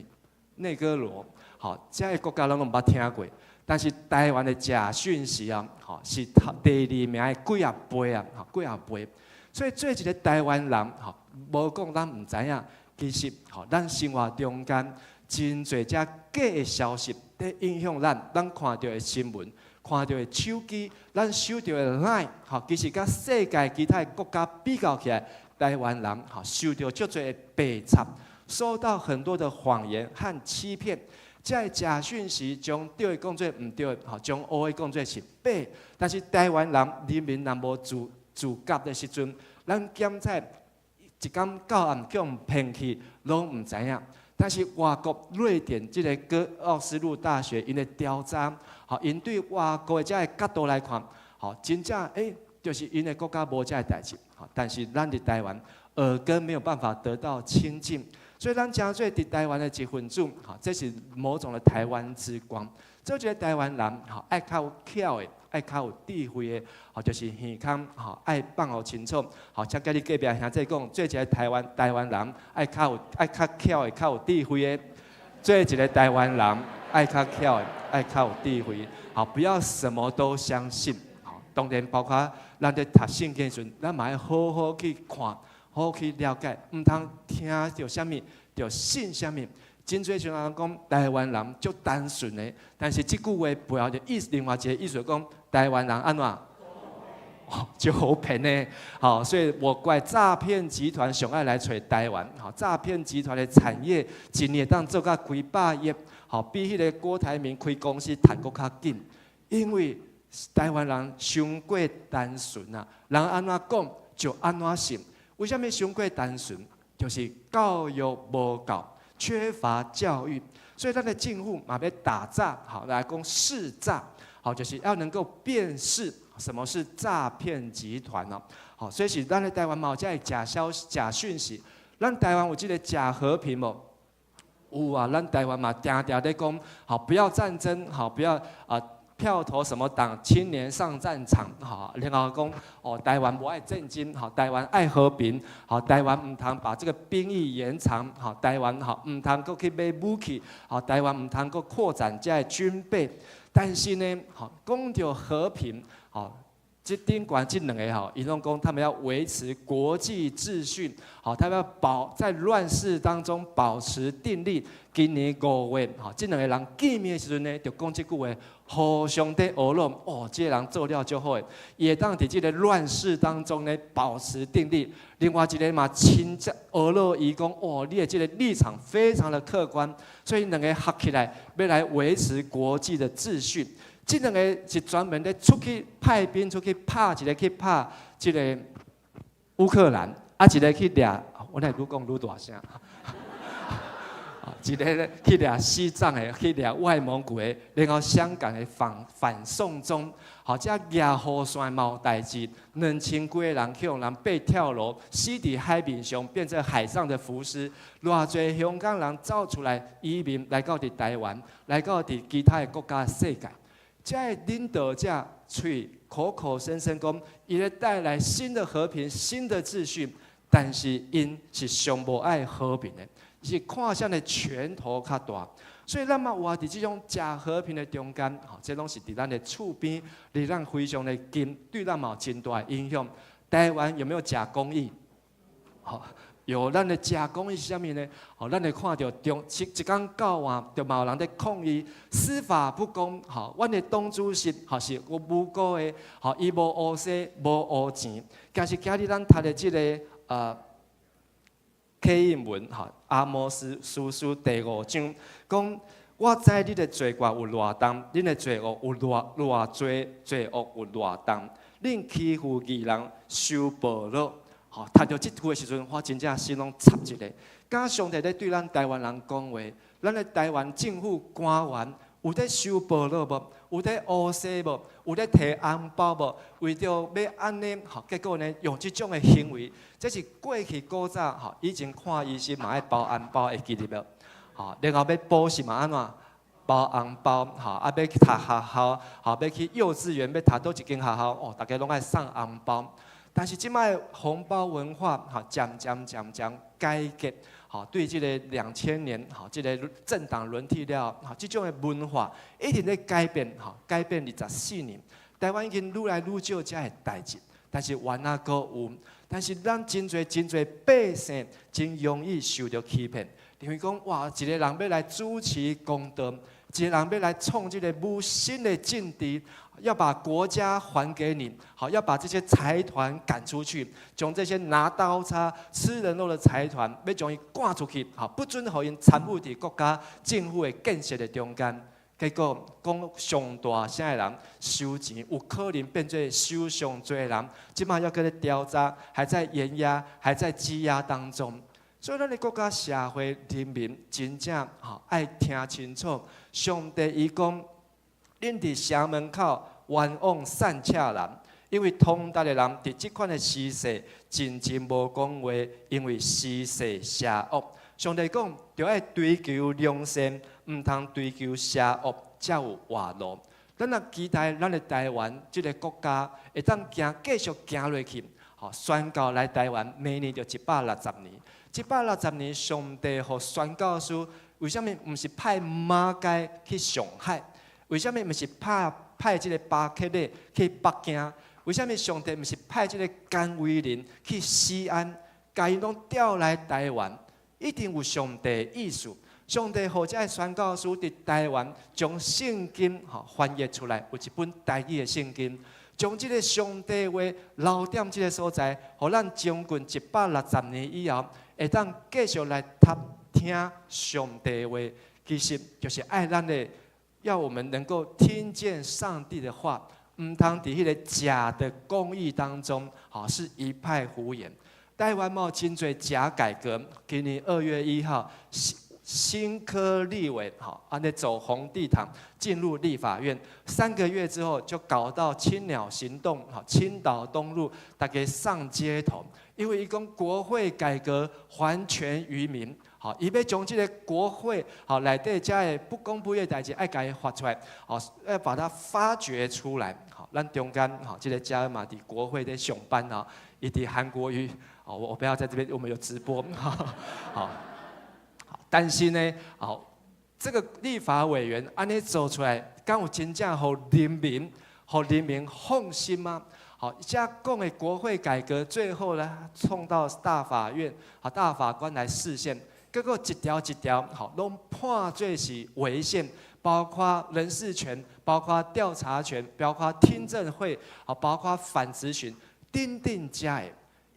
內哥羅，好，這个國家攏毋捌聽過，但是台灣的假訊息啊，吼是第二名的幾仔倍啊，吼幾仔倍，所以做一个台灣人，吼，無講咱毋知影，其實吼咱生活中間真濟這假的消息。佇影響咱，咱看著的新聞，看著的手機，咱收著的 LINE，吼，其實佮世界其他的國家比較起來，台灣人吼受著足濟的白插，受到很多的謊言和欺騙。這个假訊息將對的講做毋對，吼，將烏的講做是白。但是台灣人人民若無自覺的時陣，咱檢採一工到暗去予騙去，攏毋知影。但是外國瑞典這个哥奧斯陸大學𪜶的調查，吼，𪜶對外國的這个角度來看，吼，真正就是𪜶的國家無這个代誌，吼，但是咱佇台灣耳根沒有辦法得到清淨，所以咱誠做佇台灣的一份子，吼，這是某種的台灣之光。做一个台灣人，吼，愛較有巧的，愛較有智慧的，吼，就是耳空，吼，愛放予清楚，吼，請佮你隔壁兄弟講，做一个台灣人，愛較有愛較巧的，較有智慧的。做一个台灣人，愛較巧的，愛較有智慧，好，不要什麼都相信，好，當然包括咱佇讀聖經時陣，咱嘛愛好好去看，好好去了解，毋通聽著啥物就信啥物。真濟像人講台灣人足單純的，但是這句話背後就意思另外一個意思講台灣人按怎？就好騙的，好，所以莫怪詐騙集團上愛來揣台灣，好，詐騙集團的產業一年當做甲幾百億，好，比彼个郭台銘開公司趁閣較緊，因為台灣人傷過單純啊，人按怎講就按怎信，為啥物傷過單純？就是教育無夠。缺乏教育，所以咱的政府嘛欲打詐，好來講識詐，好就是要能夠辨識什麼是詐騙集團哦。好，所以是咱的台灣嘛有這个假消息、假訊息，咱台灣有這个假和平無？有啊，咱台灣嘛定定咧講，好不要戰爭，好不要啊票投什麼黨，青年上戰場，好，然後講哦台灣無愛戰爭，好台灣愛和平，好台灣毋通把這個兵役延長，好台灣好毋通閣去買武器，好台灣毋通閣擴展這个軍備，但是呢，好講著和平，好。這頂懸這兩个吼，伊攏講他們要維持國際秩序，好，他們要保在亂世當中保持定力。今年5月，吼，這兩个人見面的時陣呢，就講這句話，互相佇呵咾，哦，這个人做了足好的，伊會當佇這个亂世當中呢保持定力。另外一个嘛，親切呵咾伊講，哦，你的這个立場非常的客觀，所以兩个合起來，欲來維持國際的秩序。這兩个是專門咧出去派兵出去拍，一个去拍這个烏克蘭，啊，一个去掠，我來愈講愈大聲。一個咧去掠西藏的，去掠外蒙古的，然後香港的反送中，好，這野雨傘嘛有代誌，2000幾个人去予人被跳樓，死佇海面上，變成海上的浮屍。偌濟香港人走出來移民來到佇台灣，來到佇其他的國家世界。這个領導者喙口口聲聲講，伊咧帶來新的和平、新的秩序，但是𪜶是上無愛和平的，是看誰的拳頭較大。所以咱嘛活佇這種假和平的中間，吼，這攏是佇咱的厝邊，離咱非常的近，對咱嘛有真大的影響。台灣有沒有假公義？吼，有。咱的假公義是啥物呢？吼，咱會看著中一工到晚，就嘛有人佇抗議司法不公。吼，阮的黨主席吼是有無辜的，吼，伊無烏西無烏錢，但是今日咱讀的這个啟應文，吼，阿摩司書第五章講，我知你的罪過有偌重，恁的罪惡有偌濟，罪惡有偌重，恁欺負義人，收賄賂。吼，讀著這句的時陣，我真正心攏插一下。敢上帝咧對咱台灣人講話，咱的台灣政府官員有佇收賄賂無？有佇烏西無？有佇提紅包無？為著欲按呢，吼，結果呢，用這種的行為，這是過去古早吼，以前看醫生嘛愛包紅包，會記得無？吼，然後欲補習嘛按怎？包紅包，吼，啊，欲去讀學校，吼，欲去幼稚園，欲讀佗一間學校，哦，逐家攏愛送紅包。但是這擺紅包文化，吼，漸漸漸漸改革，吼，對這个2000年，吼，這个政黨輪替了，吼，這種的文化一直咧改變，吼，改變24年，台灣已經愈來愈少這个代誌，但是猶猶閣有，但是咱真濟真濟百姓真容易受著欺騙，認為講哇，一个人欲來主持公道，一个人欲來創這个母新的政治，要把國家還給你，好，要把這些財團趕出去，將這些拿刀叉吃人肉的財團，欲將伊趕出去，好，不准予𪜶參與佇國家政府的建設的中間。結果講上大聲的人收錢，有可能變做收上濟的人，這擺猶閣咧調查，還在延押，還在羈押當中。所以，咱的國家社會人民真正吼愛聽清楚，上帝伊講，恁佇城門口冤枉散赤人，因為通達的人佇這款的時勢，真真無講話，因為時勢邪惡。上帝講，著愛追求良善，毋通追求邪惡，才有活路。咱若期待咱的台灣這个國家會當行繼續行落去，吼，宣教來台灣，明年就160年。160年，上帝予宣教師為啥物毋是派馬偕去上海？為啥物毋是派派這个巴克禮去北京？為啥物上帝毋是派這个甘為霖去西安，共𪜶攏調來台灣？一定有上帝的意思。上帝予這个宣教師佇台灣將聖經吼翻譯出來，有一本台語的聖經，將這个上帝話留踮這个所在，予咱將近160年以後，會當繼續來讀聽上帝話。其實就是愛咱的，要我們能夠聽見上帝的話，毋通佇彼个假的公義當中，吼是一派胡言。台灣嘛真濟假改革，今年2月1號，新新科立委吼，按呢走紅地毯進入立法院，3個月之後就搞到青鳥行動，吼，青島東路大家上街頭，因為伊講國會改革還權於民，吼，伊欲將這个國會吼內底遮个不公不義的代誌愛共伊發出來，吼，要把它發掘出來，吼，咱中間吼，這个嘉恩嘛佇國會咧上班吼，伊佇韓國瑜。哦，我不要在這邊，我們有直播，好，但是呢，好，這個立法委員按呢做出來，敢有真正予人民，予人民放心嗎？好，遮講的國會改革，最後呢，送到大法院，好，大法官來釋憲，結果一條一條，好，攏判做是違憲，包括人事權，包括調查權，包括聽證會，好，包括反質詢，等等遮的。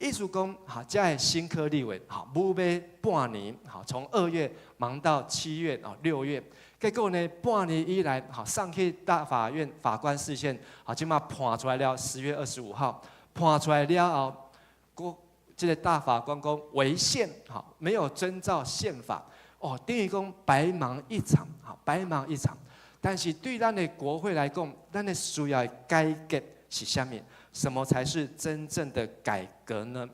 意思講，哈，遮个新科立委，哈，無欲半年，哈，從2月忙到7月啊，6月，結果呢，半年以來，哈，上去大法院法官釋憲，好，這馬判出來了，10月25號判出來了後，閣這个大法官講違憲，哈，沒有遵照憲法，哦，等於講白忙一場，哈，白忙一場。但是對咱的國會來講，咱的需要的改革是啥物？什麼才是真正的改革呢？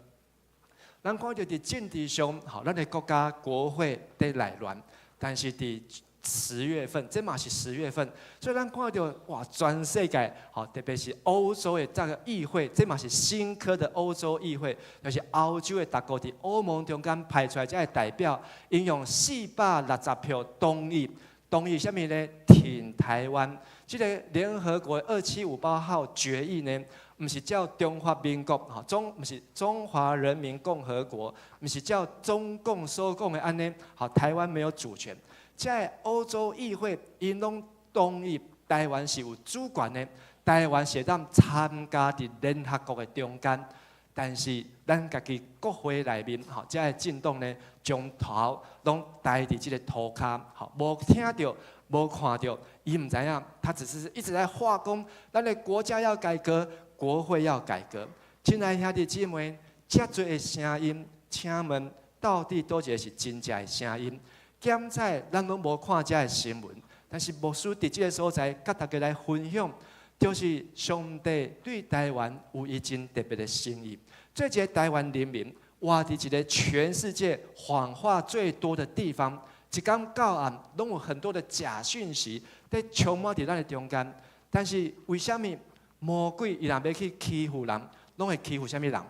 咱看著佇政治上，吼，咱的國家國會佇內亂，但是佇10月份，這嘛是十月份，所以咱看著哇，全世界，吼，特別是歐洲的這个議會，這嘛是新科的歐洲議會，就是歐洲的逐國佇歐盟中間派出來這个代表，𪜶用460票同意，同意啥物呢？挺台灣。這个聯合國2758號決議呢？毋是照中華民國吼中，毋是中華人民共和國，毋是照中共所講的按呢，吼，台灣沒有主權。這歐洲議會𪜶攏同意台灣是有主權的，台灣是會當參加佇聯合國的中間。但是咱家己國會內面吼，遮个政黨呢，將頭攏呆佇這个塗跤，吼，無聽著，無看著，伊毋知影，他只是一直在畫工，咱的國家要改革。國會要改革，親愛兄弟姊妹，遮濟的聲音，請問到底佗一个是真正的聲音？檢採咱攏無看遮个新聞，但是牧師佇這个所在，佮大家來分享，就是上帝對台灣有伊真特別的心意。做一个台灣人民，活佇一个全世界謊話最多的地方，一工到暗，攏有很多的假訊息佇充滿佇咱的中間。但是為啥物魔鬼伊若欲去欺負人，攏會欺負啥物人？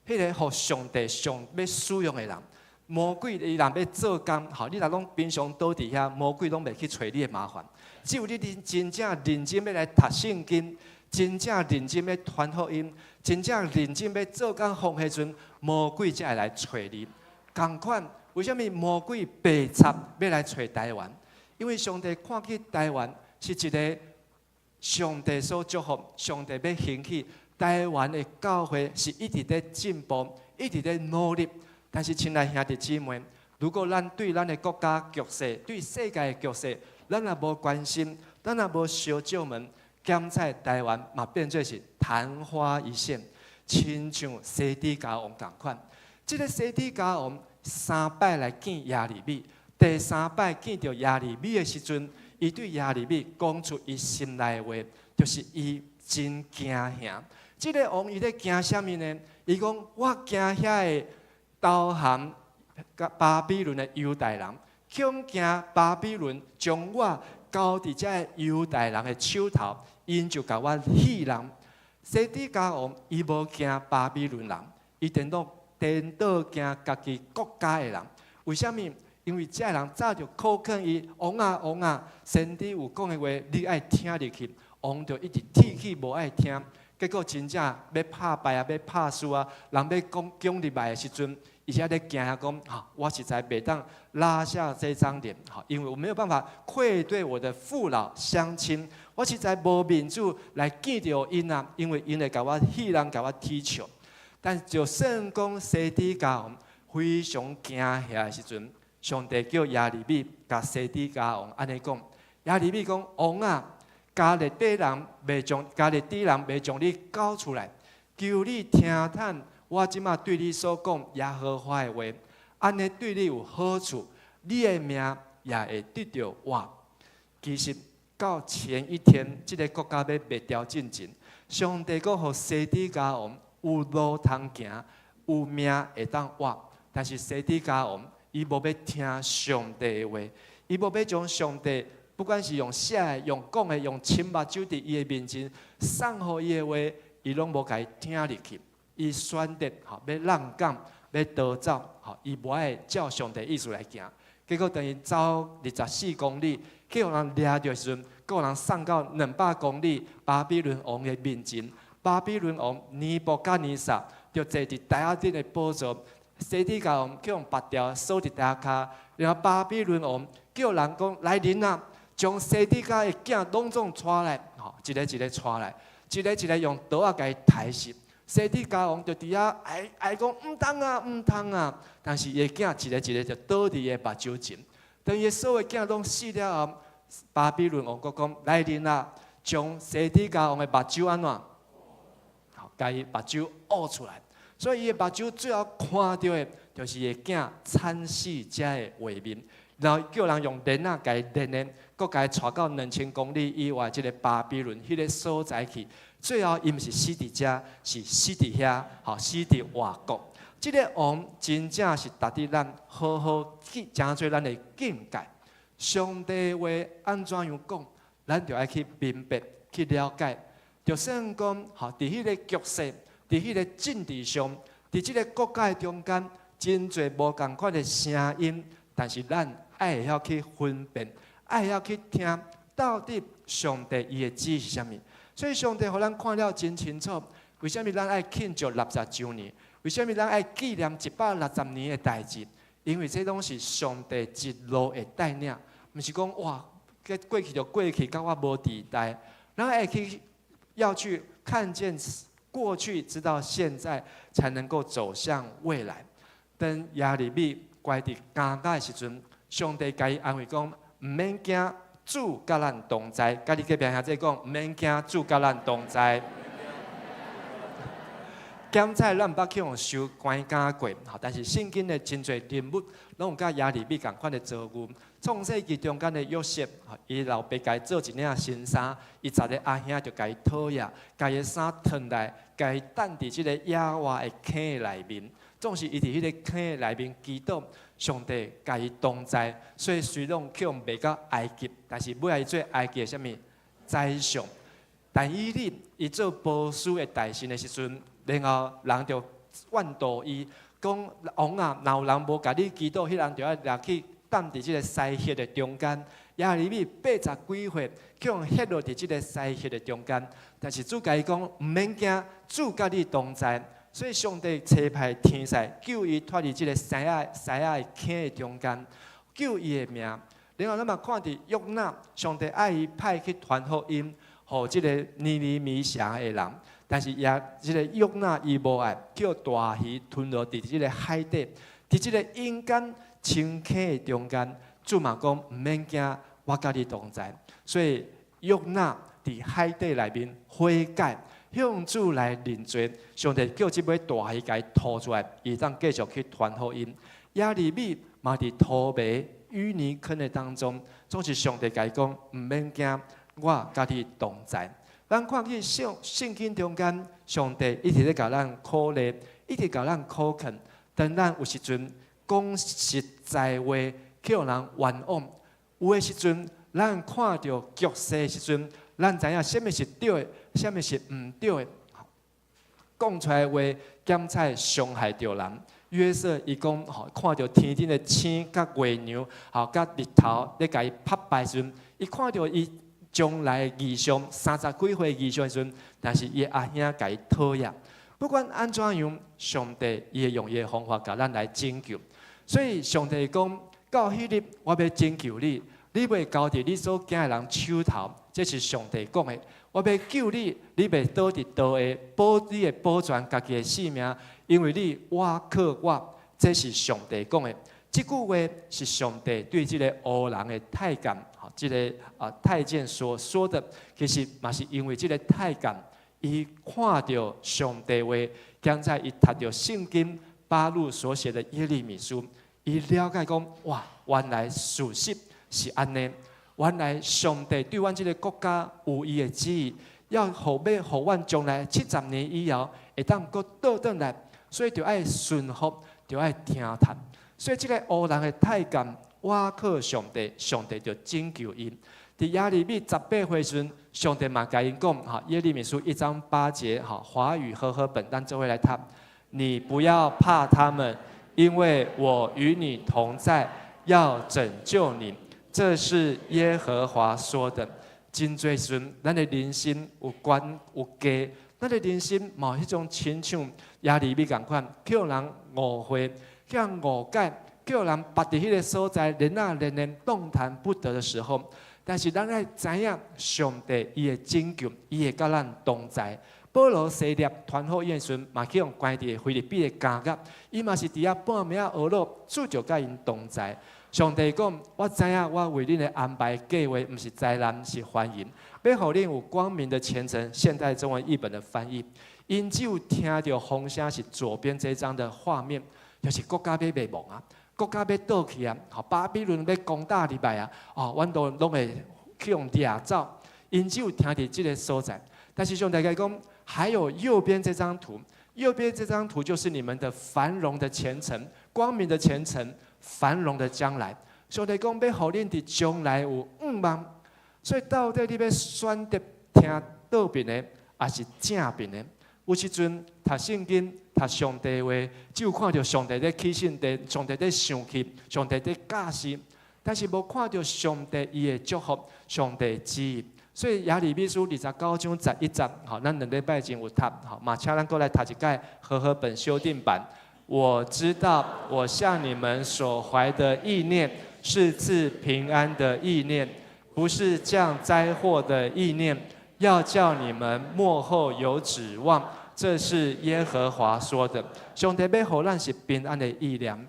彼個予上帝上欲使用的人。魔鬼伊若欲做工，吼，你若攏平常倒佇遐，魔鬼攏袂去揣你的麻煩。只有你真正認真欲來讀聖經，真正認真欲傳福音，真正認真欲做工奉獻時陣，魔鬼才會來揣你。仝款，為啥物魔鬼白插欲來揣台灣？因為上帝看見台灣是一个上帝所祝福，上帝欲興起台灣的教會是一直佇進步，一直佇努力。但是，親愛兄弟姊妹，如果咱對咱的國家局勢、對世界的局勢，咱若無關心，咱若無相借問，檢採台灣嘛變做是曇花一現，親像西底家王仝款。這个西底家王三擺來見耶利米，第三擺見著耶利米的時陣，伊對耶利米講出伊心內的話，就是伊真驚嚇。這个王伊咧驚啥物呢？伊講我驚遐个投降巴比倫的猶大人，恐驚巴比倫將我交佇這个猶大人的手頭，𪜶就共我戲弄。西底家王伊無驚巴比倫人，伊顛倒顛倒驚家己國家的人。為啥物？因為這个人早就苦勸伊，王啊王啊，先知有講的話，你愛聽入去。王就一直鐵齒無愛聽，結果真正欲拍敗啊，欲拍輸啊，人欲講攻入來的時陣，伊才咧驚講：哈，我實在袂當拉下這張臉，哈，因為我沒有辦法愧對我的父老鄉親，我實在無面子來見著𪜶啊，因為𪜶會共我戲弄，共我恥笑。但就算講西底家王非常驚嚇的時陣，上帝叫耶利米共西底家王按呢講：耶利米講，王啊，迦勒底人袂將迦勒底人袂將你交出來，求你聽探我這馬對你所講耶和華的話，按呢對你有好處，你的命也會得著活。其實到前一天，這个國家欲滅掉進前，上帝閣予西底家王有路通行，有命會當活。但是西底家王伊無欲聽上帝的話，伊無欲將上帝不管是用寫的、用講的、用親目睭佇伊的面前送予伊的話，伊攏無共伊聽入去。伊選擇吼欲浪港，欲逃走，吼伊無愛照上帝意思來行。結果當伊走24公里，去予人掠著時陣，閣予人送到200公里巴比倫王的面前。巴比倫王尼布甲尼撒就坐佇台仔頂的寶座，西底家王去予縛牢鎖佇台仔跤，然後巴比倫王叫人講來人啊，將西底家的囝攏總帶來，吼一个一个帶來，一个一个用刀仔共伊刣死。西底家王就佇遐哀哀講毋通啊，毋通啊！但是伊的囝一个一个就倒佇伊的目睭前。當伊所有囝攏死了後，巴比倫王閣講來人啊，將西底家王的目睭按怎？好，共伊目睭挖出來。所以伊的目睭最後看著的，就是伊的囝慘死遮的畫面。然後叫人用鏈仔共伊鏈的，閣共伊帶到2000公里以外這个巴比倫彼个所在去。最後，伊毋是死佇遮，是死佇遐，吼死佇外國。這个王真正是值得咱好好記，成做咱的鏡戒。上帝話按怎樣講，咱就愛去明白、去了解。就算講，吼，佇彼个局勢、佇彼个政治上、佇這个國家的中間，真濟無仝款的聲音，但是咱愛會曉去分辨，愛會曉去聽，到底上帝伊的旨意是啥物。所以上帝予咱看了真清楚，為啥物咱愛慶祝60週年？為啥物咱愛紀念160年的代誌？因為這攏是上帝一路的帶領，毋是講哇，過去就過去，佮我無佇代。咱愛去要去看見過去，直到現在，才能夠走向未來。當耶利米關佇監獄的時陣，上帝共伊安慰講：毋免驚，主佮咱同在。佮你隔壁兄弟講：毋免驚，主佮咱同在。檢採咱毋捌去予收關監過，但是聖經的真濟人物，攏有佮耶利米仝款的遭遇。創世記中間的約瑟，伊老爸共伊做一領新衫，伊十个阿兄就共伊討厭，共伊衫脫來，共伊擲佇這个野外的坑內面。總是伊佇彼个坑內面祈禱，上帝共伊同在，所以雖然去予賣到埃及，但是尾仔伊做埃及的啥物宰相。但以理伊做波斯的大臣的時陣，然後人就怨妒伊，講王啊，若有人無共你祈禱，彼人就愛掠去擲佇這个獅穴的中間。耶利米80幾歲，去予歇落佇這个獅穴的中間。但是主共伊講，毋免驚，主佮你同在。所以上帝差派天使救伊脫離這个獅仔的坑的中間，救伊的命。然後咱嘛看佇約拿，上帝愛伊派去傳福音，予這个尼尼微城的人。但是也這个約拿伊無愛，叫大魚吞落佇這个海底，佇這个陰間深坑的中間，主嘛講毋免驚，我佮你同在。所以約拿佇海底內面悔改，向主來認罪，上帝叫這尾大魚共伊吐出來，伊當繼續去傳福音。耶利米嘛佇塗糜淤泥坑的當中，總是上帝共伊講毋免驚，我佮你同在。咱看見聖經中間，上帝一直咧共咱鼓勵，一直共咱苦勸。當咱有時陣講實在話，去予人冤枉；有的時陣，咱看著局勢的時陣，咱知影啥物是對的，啥物是毋對的。講出來的話，兼且傷害著人。約瑟伊講吼，看著天頂的星佮月娘，吼佮日頭咧共伊拍拜時陣，伊看著伊將來的異象，30幾歲異象的時陣，但是伊阿兄共伊討厭。不管按怎樣，上帝伊會用伊的方法共咱來拯救。所以上帝講，到彼日我欲拯救你，你袂交佇你所驚的人手頭，這是上帝講的。我欲救你，你袂倒佇刀下，保你會保全家己的性命，因為你倚靠我，這是上帝講的。這句話是上帝對這个烏人的太監，吼，這个太監所說的，其實嘛是因為這个太監，伊看著上帝話，兼且伊讀著聖經巴錄所寫的耶利米書，伊了解講，哇，原來事實是按呢，原來上帝對阮這个國家有伊的旨意，欲予阮將來70年以後會當閣倒轉來，所以著愛順服，著愛聽從。所以這个烏人的太監倚靠上帝，上帝就拯救伊。佇耶利米18歲時陣，上帝嘛共伊講，哈，耶利米書1章8節，哈，華語和合本，咱做伙來讀。你不要怕他們，因為我與你同在，要拯救你。這是耶和華說的。真濟時陣，咱的人生有懸有低，咱的人生嘛有彼種親像耶利米仝款，予人誤會，予人誤解，予人縛佇彼个所在，連啊連連動彈不得的時候。但是咱愛知影，上帝伊會拯救，伊會佮咱同在。保羅西羅傳福音的時陣，嘛去予關佇腓立比的監獄，伊嘛是佇遐半暝仔學落，主就佮𪜶同在。上帝講：我知影我為恁的安排計劃，毋是災難，是繁榮，欲予恁有光明的前程。現代中文譯本的翻譯，𪜶只有聽著風聲是左邊這張的畫面，就是國家欲滅亡啊，國家欲倒去啊，吼，巴比倫欲攻打入來啊，哦，阮都攏會去予掠走。𪜶只有聽佇這个所在，但是上帝共伊講，還有右邊這張圖，右邊這張圖就是你們的繁榮的前程，光明的前程，繁榮的將來。上帝講欲予恁佇將來有向望，所以到底你欲選擇聽倒邊的，抑是正邊的？有時陣讀聖經、讀上帝話，只有看著上帝咧起信地，上帝咧生氣，上帝咧教示，但是無看著上帝伊的祝福、上帝旨意。所以耶利米書29章11節，吼，咱2禮拜前有讀，吼，嘛請咱閣來讀一擺和合本修訂版。我知道我向你們所懷的意念是賜平安的意念，不是降災禍的意念，要叫你們末後有指望。這是耶和華說的。上帝欲予咱是平安的意念，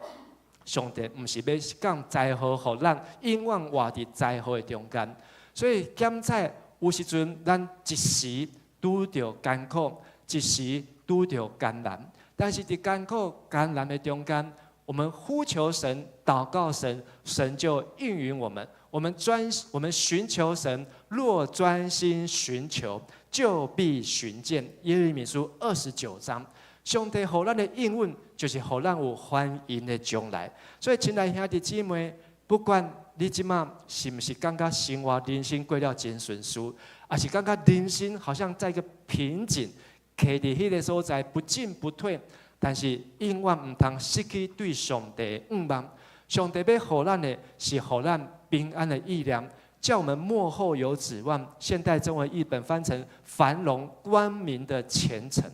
上帝毋是欲降災禍，予咱永遠活佇災禍的中間。所以檢採有時陣，咱一時拄著艱苦，一時拄著艱難。但是佇艱苦艱難的中間，我們呼求神、禱告神，神就應允我們。我們尋求神，若專心尋求，就必尋見。耶利米書29章。上帝予咱的應允，就是予咱有歡迎的將來。所以，親愛兄弟姊妹，不管你這馬是毋是感覺生活人生過了真順遂，抑是感覺人生好像在一個瓶頸，卡佇彼个所在不進不退，但是永遠毋通失去對上帝的向望。上帝欲予咱的是予咱平安的意念，叫我們末後有指望。現代中文譯本翻成繁榮光明的前程。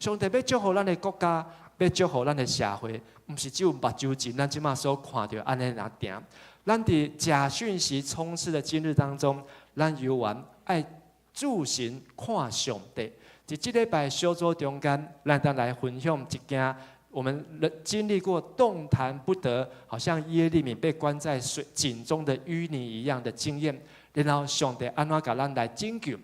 上帝欲祝福咱的國家，欲祝福咱的社會，毋是只有目睭前咱這馬所看著按呢爾定。咱佇假訊息充斥的今日當中，咱猶原愛注神看上帝。佇這禮拜小組中間，咱當來分享一件我們經歷過動彈不得，好像耶利米被關在水井中的淤泥一樣的經驗。然後上帝按怎共咱來拯救？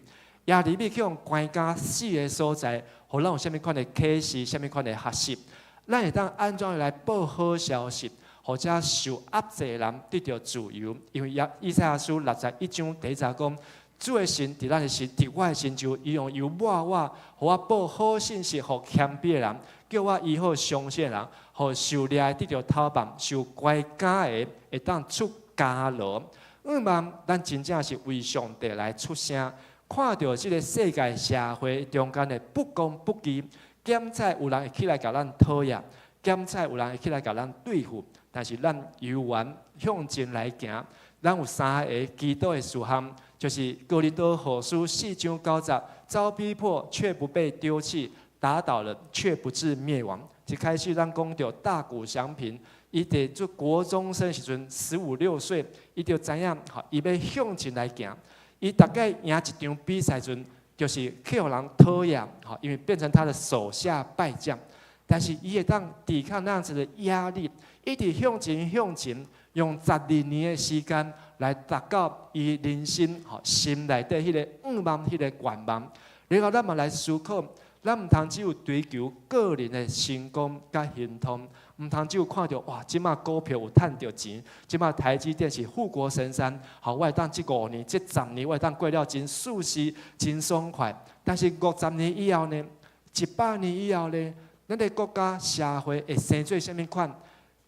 耶利米去予關監死的所在，予咱有啥物款的啟示，啥物款的學習？咱會當按怎來報好消息，予遮受壓制的人得著自由？因為以賽亞書61章第一節講：主的神佇咱的身，佇我的身上，伊用油抹我，予我報好信息，予謙卑的人，叫我醫好傷心的人，予受掠的得著討放，受關監的會當出監牢。向望咱真正是為上帝來出聲，看著這个世界社會中間的不公不義，檢採有人會起來共咱討厭，檢採有人會起來共咱對付，但是咱猶原向前來行。咱有三个基督的屬項，就是哥林多後書4章9節：遭逼迫卻不被丟棄，打倒了卻不致滅亡。一開始咱講著大谷翔平，伊佇做國中生時陣，十五六歲，伊就知影，吼，伊欲向前來行。伊逐擺贏一場比賽陣，就是去予人討厭，吼，因為變成他的手下敗將。但是伊會當抵抗那樣子的壓力，一直向前向前，用12年的時間來達到伊人生吼心內底彼个向望、彼個願望。然後咱嘛來思考，咱毋通只有追求個人的成功佮亨通，毋通只有看著哇，這馬股票有趁著錢，這馬台積電是護國神山，好，我會當這五年、這十年，我會當過了真舒適、真爽快。但是50年以後呢？100年以後呢？咱的國家社會會生做啥物款？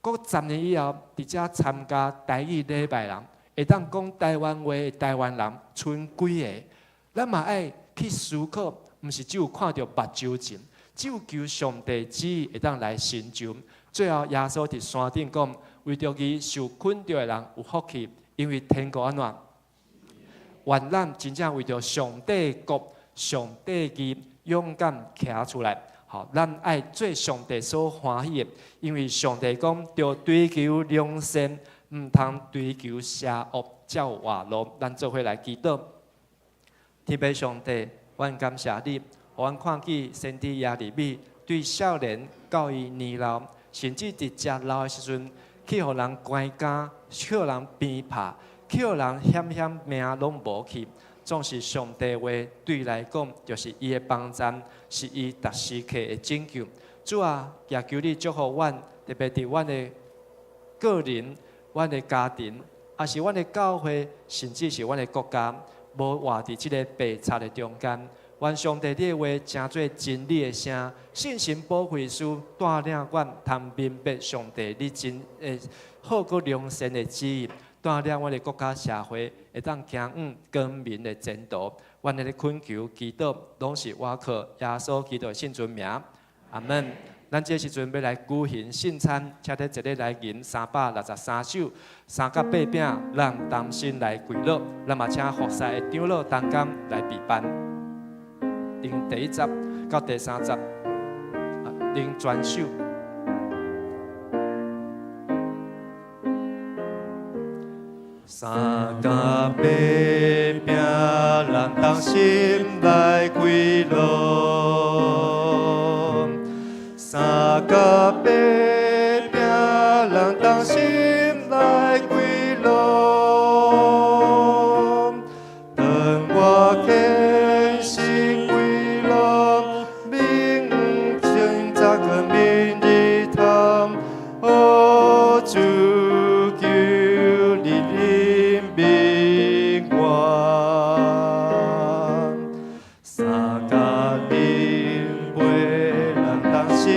閣十年以後，佇遮參加台語禮拜人，會當講台灣話的台灣人，賰幾个？咱嘛愛去思考，毋是只有看著目睭前，只有求上帝旨意會當來成就。最後，耶穌佇山頂講：為著義受困著的人有福氣，因為天國按怎？願咱真正為著上帝國、上帝義，勇敢徛出來。好，咱愛做上帝所歡喜的，因為上帝講，著追求良善，毋通追求邪惡，才有活路。咱做伙來祈禱，天父上帝，阮感謝你，予阮看見先知耶利米對少年到伊年老，甚至佇誠老的時陣，去予人關監，去予人鞭拍，去予人險險命攏無去。總是上帝話對伊來講，就是伊的幫贊，是伊逐時刻的拯救。主啊，也求你祝福阮，特別佇阮的個人、阮的家庭，抑是阮的教會，甚至是阮的國家，無活佇這个白賊的中間。願上帝你的話成做真理的聲，聖神保惠師帶領阮，通明白上帝你真好閣良善的旨意。帶領阮的國家社會會當行向光明的前途。阮的懇求祈禱，攏是倚靠耶穌基督的聖尊名。阿門。咱這時陣欲來舉行聖餐，請恁齊來吟363首，三角八餅，咱同心來跪落。咱嘛請服侍的長老同工來備辦。吟第一節到第三節，吟全首。三角八餅，咱同心來跪落。三角八餅，咱同心來跪落。當我虔誠跪落，明清早光明日通，哦主求你憐憫我。三角飲杯，咱同心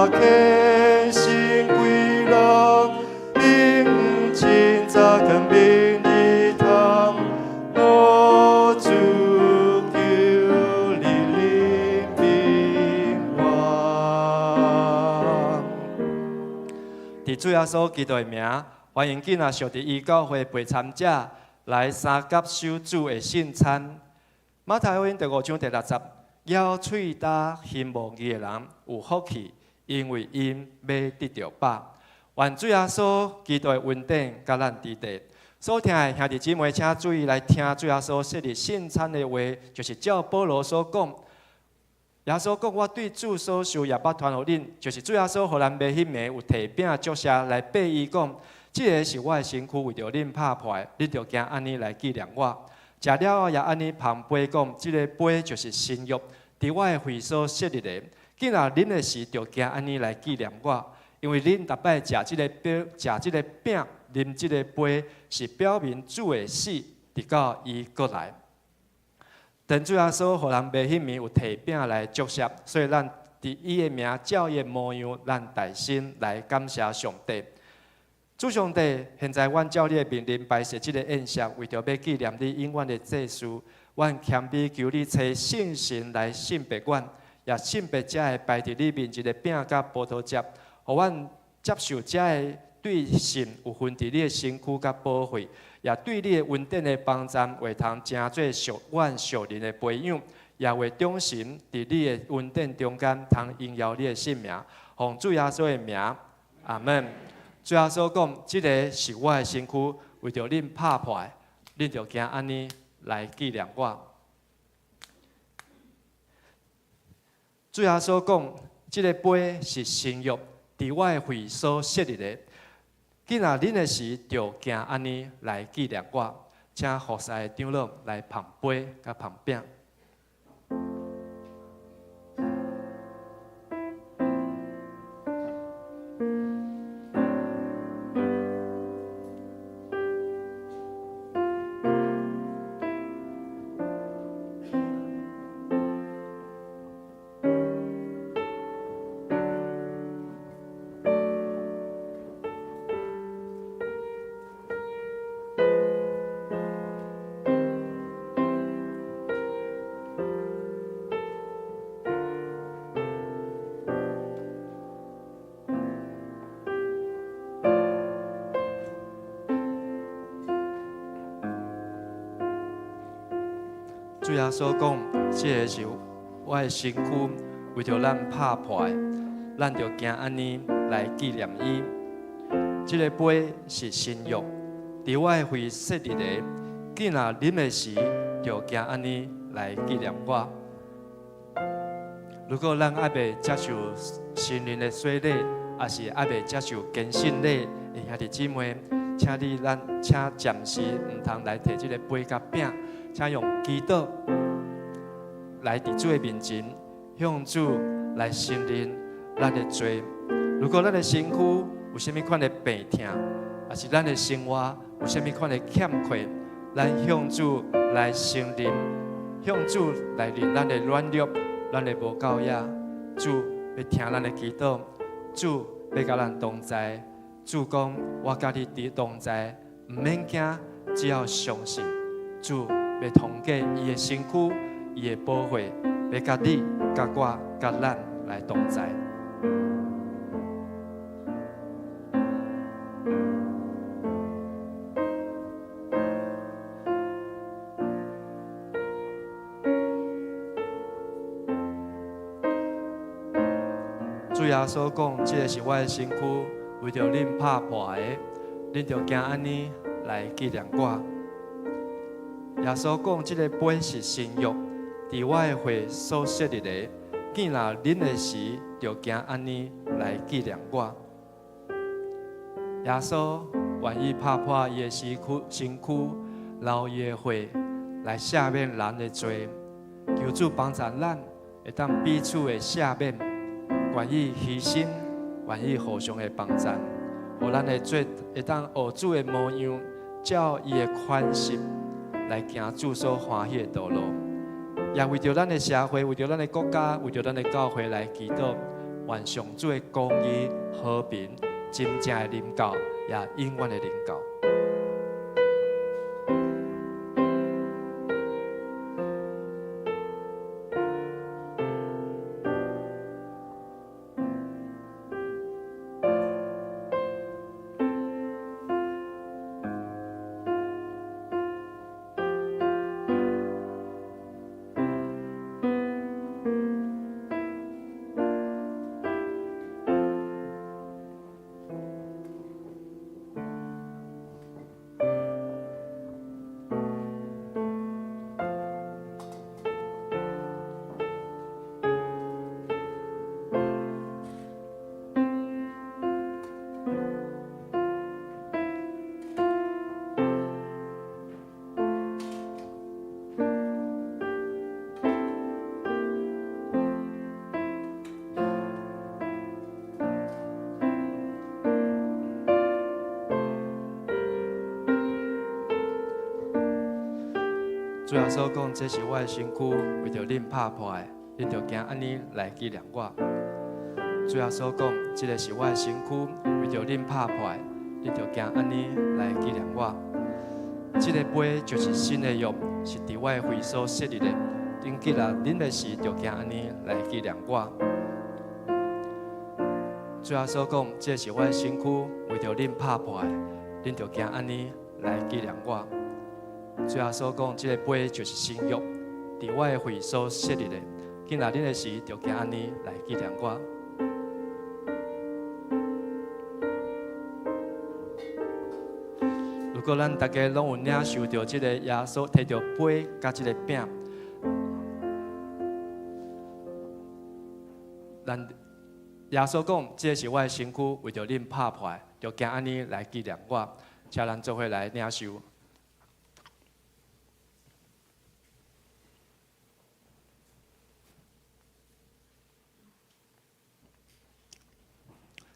我虔誠歸落，明清早更明日通，哦，主求你憐憫我。佇主耶穌基督的名，歡迎囝仔屬佇伊教會陪參者來三甲守主的聖餐。馬太福音第五章第六節，咬喙焦行無義的人有福氣，因為𪜶欲得著飽。願主耶穌基督的恩典佮咱佇地。所聽的兄弟姊妹，請注意來聽主耶穌設立聖餐的話，就是照保羅所講。耶穌講：我對主所受也捌傳予恁，就是主耶穌予人賣彼暝有提餅祝謝來擘伊講：這个是我的身軀，為著恁拍破，恁著行按呢來紀念我。食了後也按呢捧杯講：這个杯就是新約，佇我的血所設立的。囝仔啉的時，著行按呢來紀念我，因為恁逐擺食這个餅、食這个餅、啉這个杯，是表明主的死，直到伊閣來。當主耶穌予人賣彼暝有提餅來祝謝，所以咱佇伊的名照伊的模樣，咱大聲來感謝上帝。主上帝，現在阮照你的命令擺設這个宴席，為著欲紀念你永遠的祭司，阮謙卑求你差聖神來聖別阮，也聖別這个擺佇你面前的餅佮葡萄汁，予阮接受這个對信有份佇你的身軀佮寶血，也對你的恩典的幫贊，會通成做屬阮屬靈的培養，也會忠心佇你的恩典中間，通榮耀你的聖名，奉主耶穌的名，阿門。主耶穌講：這个是我的身軀，為著恁拍破的，恁著行按呢來紀念我。主耶穌講：這个杯是新約，佇我的血所設立的。囝仔啉的時，著行按呢來紀念我。請服侍的長老來捧杯佮捧餅。主耶穌講：這个是我的身軀，為著咱拍破的，咱著行按呢來紀念伊。這个杯是新約，佇我的血設立的。囝仔啉的時，著行按呢來紀念我。如果咱猶未接受聖靈的洗禮，抑是猶未接受堅信禮的兄弟姊妹，請你咱請暫時毋通來提這个杯佮餅。請用祈禱來佇主的面前，向主來承認咱的罪。如果咱的身軀有啥物款的病痛，抑是咱的生活有啥物款的欠缺，咱向主來承認，向主來認咱的軟弱，咱的無夠額。主欲聽咱的祈禱，主欲佮咱同在。主講：我佮你佇同在，毋免驚，只要相信主。欲通過伊的身軀、伊的寶血，欲佮你、佮我、佮咱來同在。主耶穌講：這个是我的身軀，為著恁拍破的，恁著行按呢來紀念我。耶穌講：這个杯是新約，佇我的血所設立的。囝仔啉的時，著行按呢來紀念我。耶穌願意拍破伊的身軀，身軀流伊的血來赦免人的罪。求主幫助咱，會當彼此的赦免，願意犧牲，願意互相的幫助，予咱的罪會當學主的模樣，照伊的款式來行主所歡喜的道路，也為著咱的社會，為著咱的國家，為著咱的教會來祈禱。願上主的公義、和平，真正的臨到，也永遠的臨到。主耶穌講：這是我的身軀，為著恁拍破的，恁著行按呢來紀念我。主耶穌講：這个是我的身軀，為著恁拍破的，恁著行按呢來紀念我。這个杯就是新的約，是佇我的會所設立的。恁既然啉的時，就行按呢來紀念我。主耶穌講：這是我的身軀，為著恁拍破的，恁就行按呢來紀念我。主耶穌講：這个杯就是新約，佇我的會所設立的。既然啉的時，就行按呢來紀念我。如果咱大家攏有領受著這个耶穌提著杯佮這个餅，咱耶穌講：這是我的身軀，為著恁拍破的，就行按呢來紀念我。請咱做伙來領受。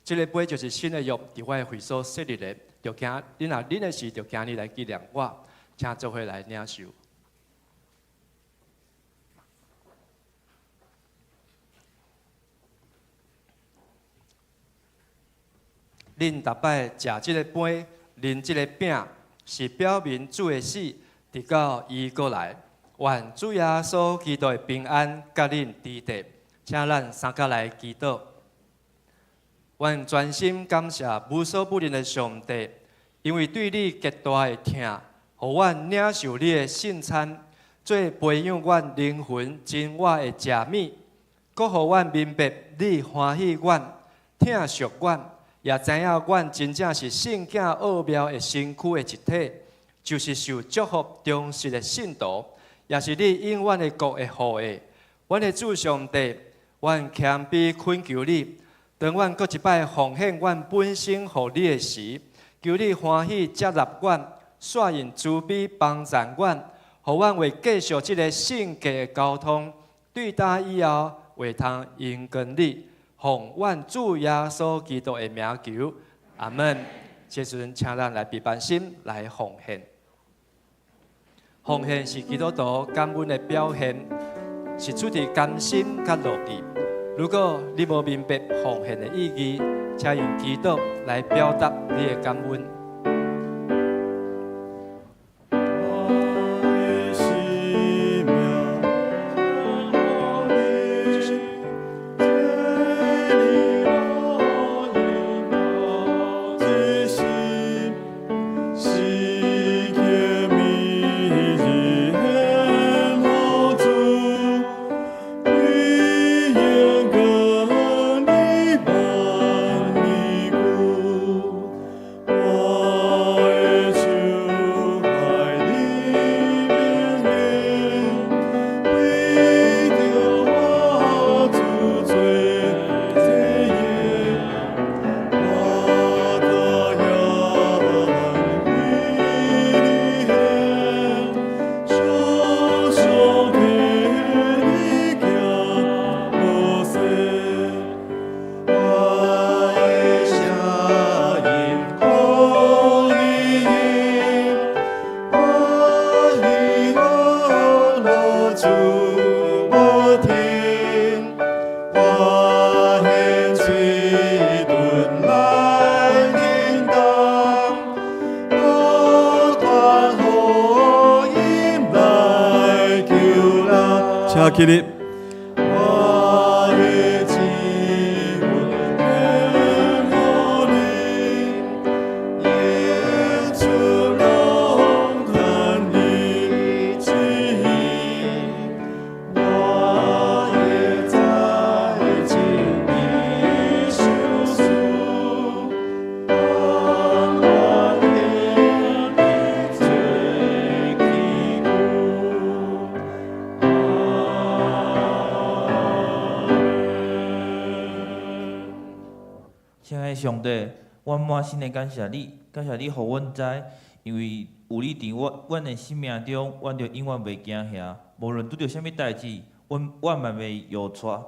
這个杯就是新的約，佇我的會所設立的，就行恁若啉的時，就行按呢來紀念我，請做伙來領受。恁逐擺食這个杯，啉這个餅，是表明主的死，直到伊閣來。願主耶穌基督的平安佮恁佇佇，請咱三佮來祈禱。阮專心感謝無所不能的上帝，因為對你極大的疼，予阮領受你的聖餐，做培養阮靈魂真我的食物，閣予阮明白你歡喜阮、疼惜阮，也知影阮真正是聖潔奧妙的身軀的一體，就是受祝福忠實的信徒，也是你永遠的國的後裔。阮的主上帝，阮謙卑懇求你。當阮閣一擺奉獻阮本身予你的時，求你歡喜接納阮，煞用慈悲幫助阮，予阮會繼續這个聖潔的交通，對今以後會通榮光你，奉阮主耶穌基督的名求，阿門。這時陣，請咱來備辦心來奉獻。奉獻是基督徒感恩的表現，是出自甘心佮樂意。如果你無明白奉獻的意義，請用祈禱來表達你的感恩。我起立。我的指纹献予你，演出攏传你旨意，我的才情你相似，甘愿献你做器具。阿门。亲爱的上帝，阮滿心的感謝你，感謝你予阮知，因為有你佇阮阮的生命中，阮就永遠袂驚嚇。無論拄著啥物代誌，阮阮嘛袂搖掣。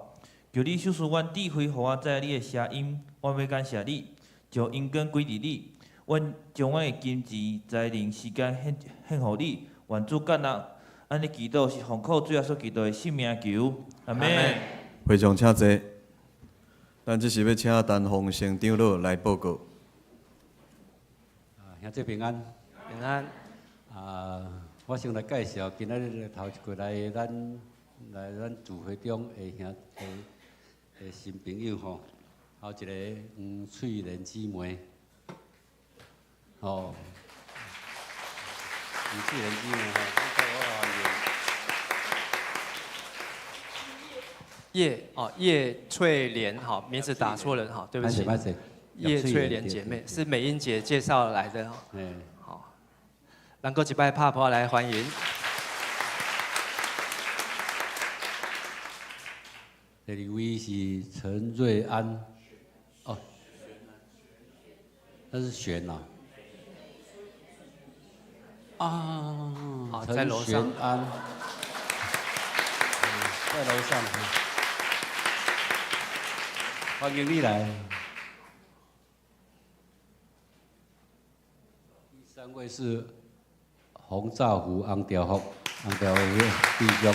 求你賞賜阮智慧，予我知你的聲音，阮欲感謝你，將榮光歸予你。阮將阮的金錢、才能、時間獻獻予你，願主悅納。按呢祈禱是奉靠主耶穌基督的聖名求，阿門。會眾請坐。咱這時欲請陳鳳生長老來報告。啊，兄弟平安。平安。啊，我先來介紹今仔日頭一個來咱來咱聚會中的兄的的新朋友吼，還有一個黃翠蓮姊妹，吼，黃翠蓮姊妹吼，我歡迎。葉哦，葉翠蓮，好，名字打錯了，哈，對不起。葉翠蓮姐妹是美英姐介紹來的，好，能夠一擺拍噗來歡迎。第二位是陳瑞安，哦，那是玄啊，啊，在樓上。陳玄安，在樓上。歡迎你來。第三位是洪兆福、洪兆福、洪兆福弟兄，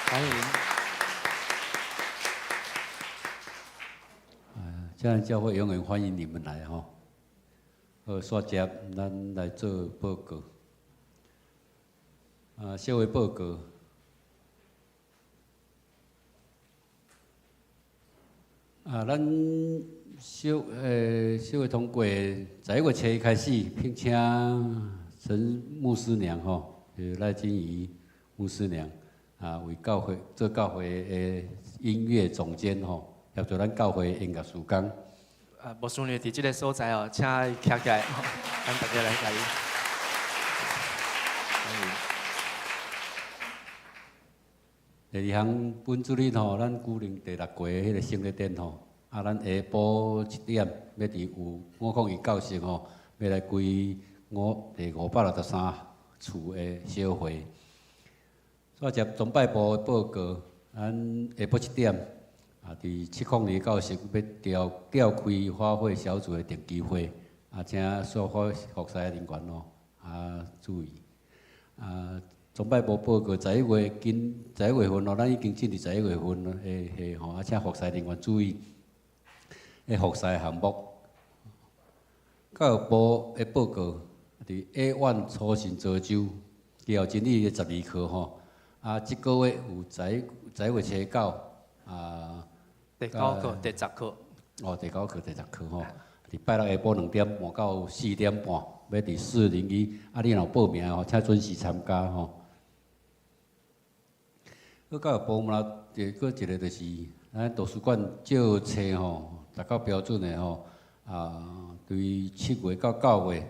歡迎。哎，這樣教會永遠歡迎你們來吼。好，煞接咱來做報告。啊，小的報告。啊，咱小小會通過11月初一開始聘請陳牧師娘吼，就是賴金儀牧師娘啊，為教會做教會的音樂總監吼，協助咱教會音樂事工。啊，牧師娘佇這个所在哦，請伊徛起來，咱大家來共伊。歡迎。第二項，本主日吼，咱舉行第六季彼个聖禮典吼，啊，咱下晡7點欲佇有五空一教室吼，欲來開五第563次的小會。煞接崇拜部的報告，咱下晡7點啊，佇702教室欲召召開花卉小組的定期會，啊，請所有服侍的人員哦，啊，注意，啊。崇拜部報告，11月今11月份咯，咱已經進入11月份的的吼，啊，請服侍人員注意，的服侍項目。教育部的報告，佇 A1 初心造就，基要真理的12課吼，啊，這個月有11月初9，啊，第九課、第十課。哦，第九課、第十課吼，佇拜六下晡2點半到4點半，欲佇401，啊，你若有報名吼，請準時參加吼。閣教育部嘛，閣一個就是咱圖書館借冊吼，達到標準的吼，啊，對7月到9月，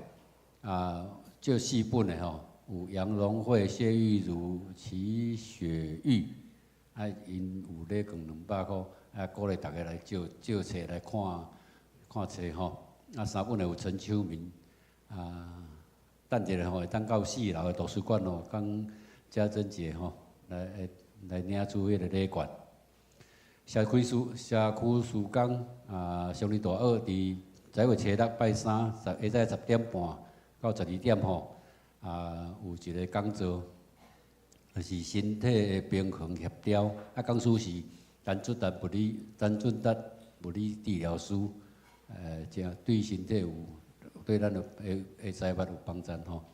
啊，借四本的吼，有楊榮惠、謝玉如、齊雪玉，啊，𪜶有咧捐200箍，啊，鼓勵大家來借借冊來看看冊吼。啊，三本的有陳秋明，啊，等一下吼，會當到四樓的圖書館吼，講家珍姐吼來來領取彼個禮券。社區事社區事工啊，上禮大學佇11月初6拜三，十下晝10點半到12點吼，啊，有一個講座，就是身體的平衡協調。啊，講師是陳俊達物理陳俊達物理治療師，誠對身體有對咱的的的財物有幫助吼。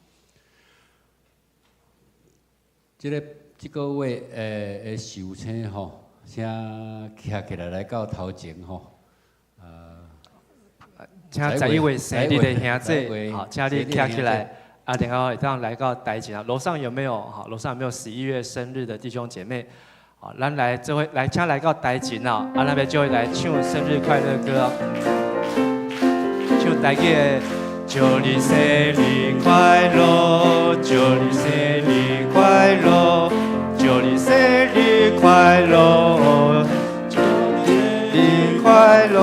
這個月的壽星吼，請徛起來來到頭前吼。請11月生日的兄弟，好，請你徛起來，啊，然後會當來到台前啊。樓上有沒有？好，樓上有沒有11月生日的弟兄姐妹？好，咱來這位來，請來到台前啊，啊，那邊就會來唱生日快樂歌，唱台語的。祝你生日快樂，祝你生日快樂，祝你生日快樂，祝你生日快樂。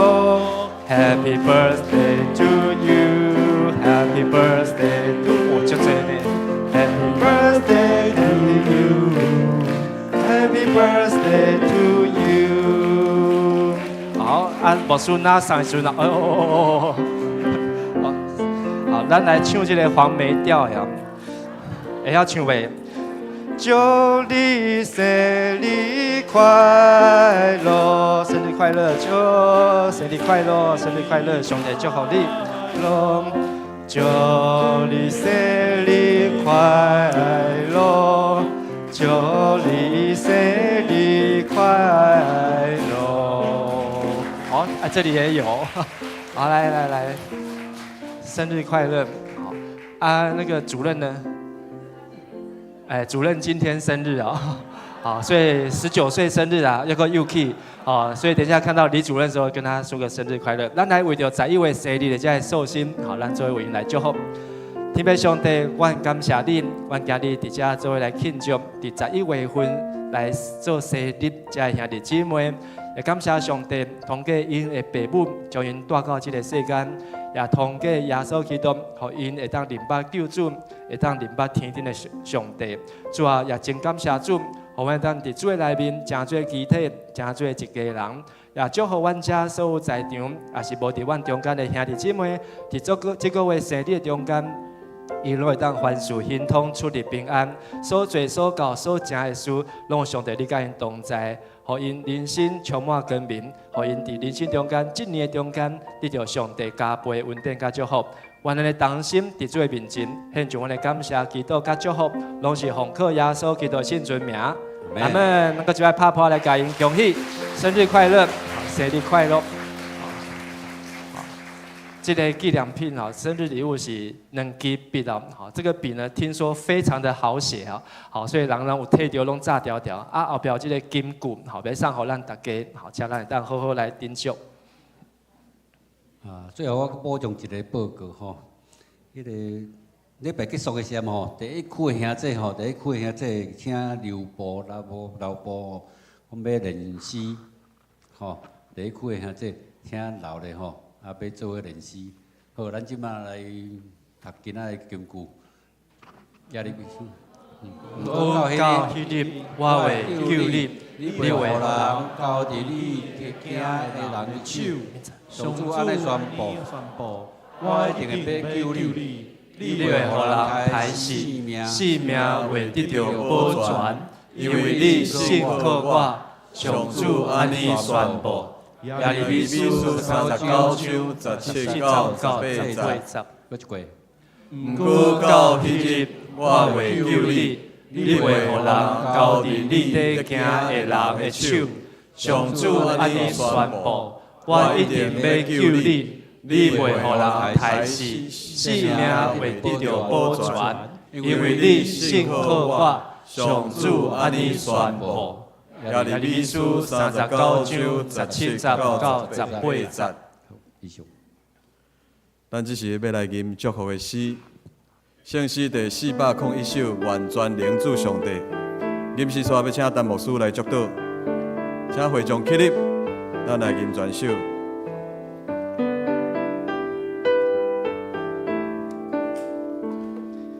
Happy birthday to you, Happy birthday to 我就這呢。Happy birthday to you, Happy birthday to you。好，啊，牧師那上一首呢？哦哦哦哦哦。好，咱來唱這個黃梅調呀，會曉唱袂？祝你生日快樂，生日快樂，祝生日快樂，生日快樂，上帝祝福你。祝你生日快樂，祝你生日快樂。好，啊，這裡也有，好，來來來，生日快樂。好，啊，那個主任呢？哎，主任今天生日啊，好，所以19歲生日啊，要個又去，好，所以等一下看到李主任的時候，跟他說個生日快樂。咱來為著11月生日的這个壽星，好，咱做伙為𪜶來祝福。天父上帝，阮感謝你，阮今日佇遮做伙來慶祝，佇11月份來做生日這个兄弟姊妹，也感謝上帝通過𪜶的爸母將𪜶帶到這个世間，也通過耶穌基督，予𪜶會當認捌救主，會當認捌天頂的上帝。主啊，也真感謝主，予阮當佇主的內面，成做肢體，成做一家人。也祝福阮遮所有在場，也是無佇阮中間的兄弟姊妹，佇這個月生日的中間，𪜶攏會當凡事亨通，出入平安，所做所教所成的事，攏有上帝你佮𪜶同在，予𪜶人生充滿光明，予𪜶佇人生中間，這年的中間，得著上帝加倍的恩典佮祝福。願咱的同心佇主的面前，獻上阮的感謝、祈禱佮祝福，攏是奉靠耶穌基督聖尊名。阿門。咱閣一擺拍噗來共𪜶恭喜，生日快樂，生日快樂。這個紀念品哦，生日禮物是兩支筆哦，好，這個筆呢，聽說非常的好寫哦，好，所以人人有提著攏紮條條，啊，後壁這個金句，好，欲送予咱大家，好，請咱會當好好來珍惜。啊，最後我補充一個報告吼，彼個禮拜結束的時陣吼，第一區的兄弟吼，第一區的兄弟請劉波、老波、老波，講欲練詩，吼，第一區的兄弟請留咧吼。啊，欲做伙練詩，好，咱這馬來讀今仔的金句。耶利米書。到彼日，我會救你，你袂予人交佇你驚的人的手。上主按呢宣布，我一定會欲救你，你袂予人刣死，性命會得著保全，因為你信靠我。上主按呢宣布。耶利米書39章17到18節。閣一過。毋過到彼日，我會救你，你袂予人交佇你底驚的人的手。上主按呢宣布，我一定欲救你，你袂予人刣死，性命會得著保全，因為你信靠我。上主按呢宣布。耶利米書39章17到18節。以上。咱這時欲來吟祝福的詩，聖詩第401首，願全能主上帝。吟詩煞欲請陳牧師來祝禱，請會眾起立，咱來吟全首。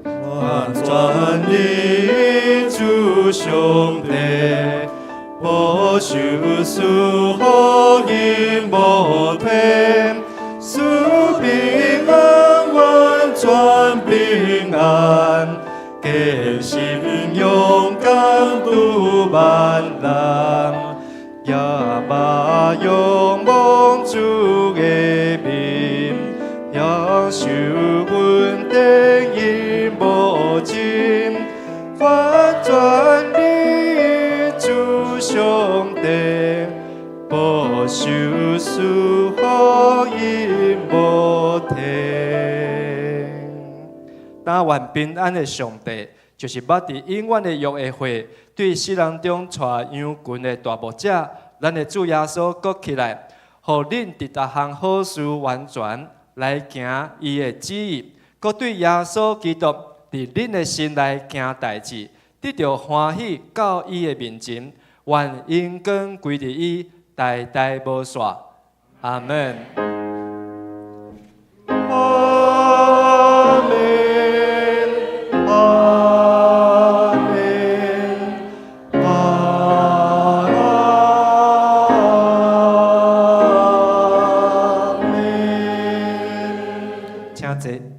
願全能主上帝，保守賜福永無退，賜平安完全平安，堅心勇敢渡萬難，耶馬仰望主的面，享受恩典永無盡，願全受賜福音無停。但願平安的上帝，就是捌佇永遠的約的血，對死人中帶羊群的大牧者，咱的主耶穌閣起來，予恁佇逐項好事完全來行伊的旨意，閣對耶穌基督佇恁的心內行代誌，得著歡喜到伊的面前，願榮光歸佇伊，代代無煞。阿門。阿門，阿門，阿門。請坐。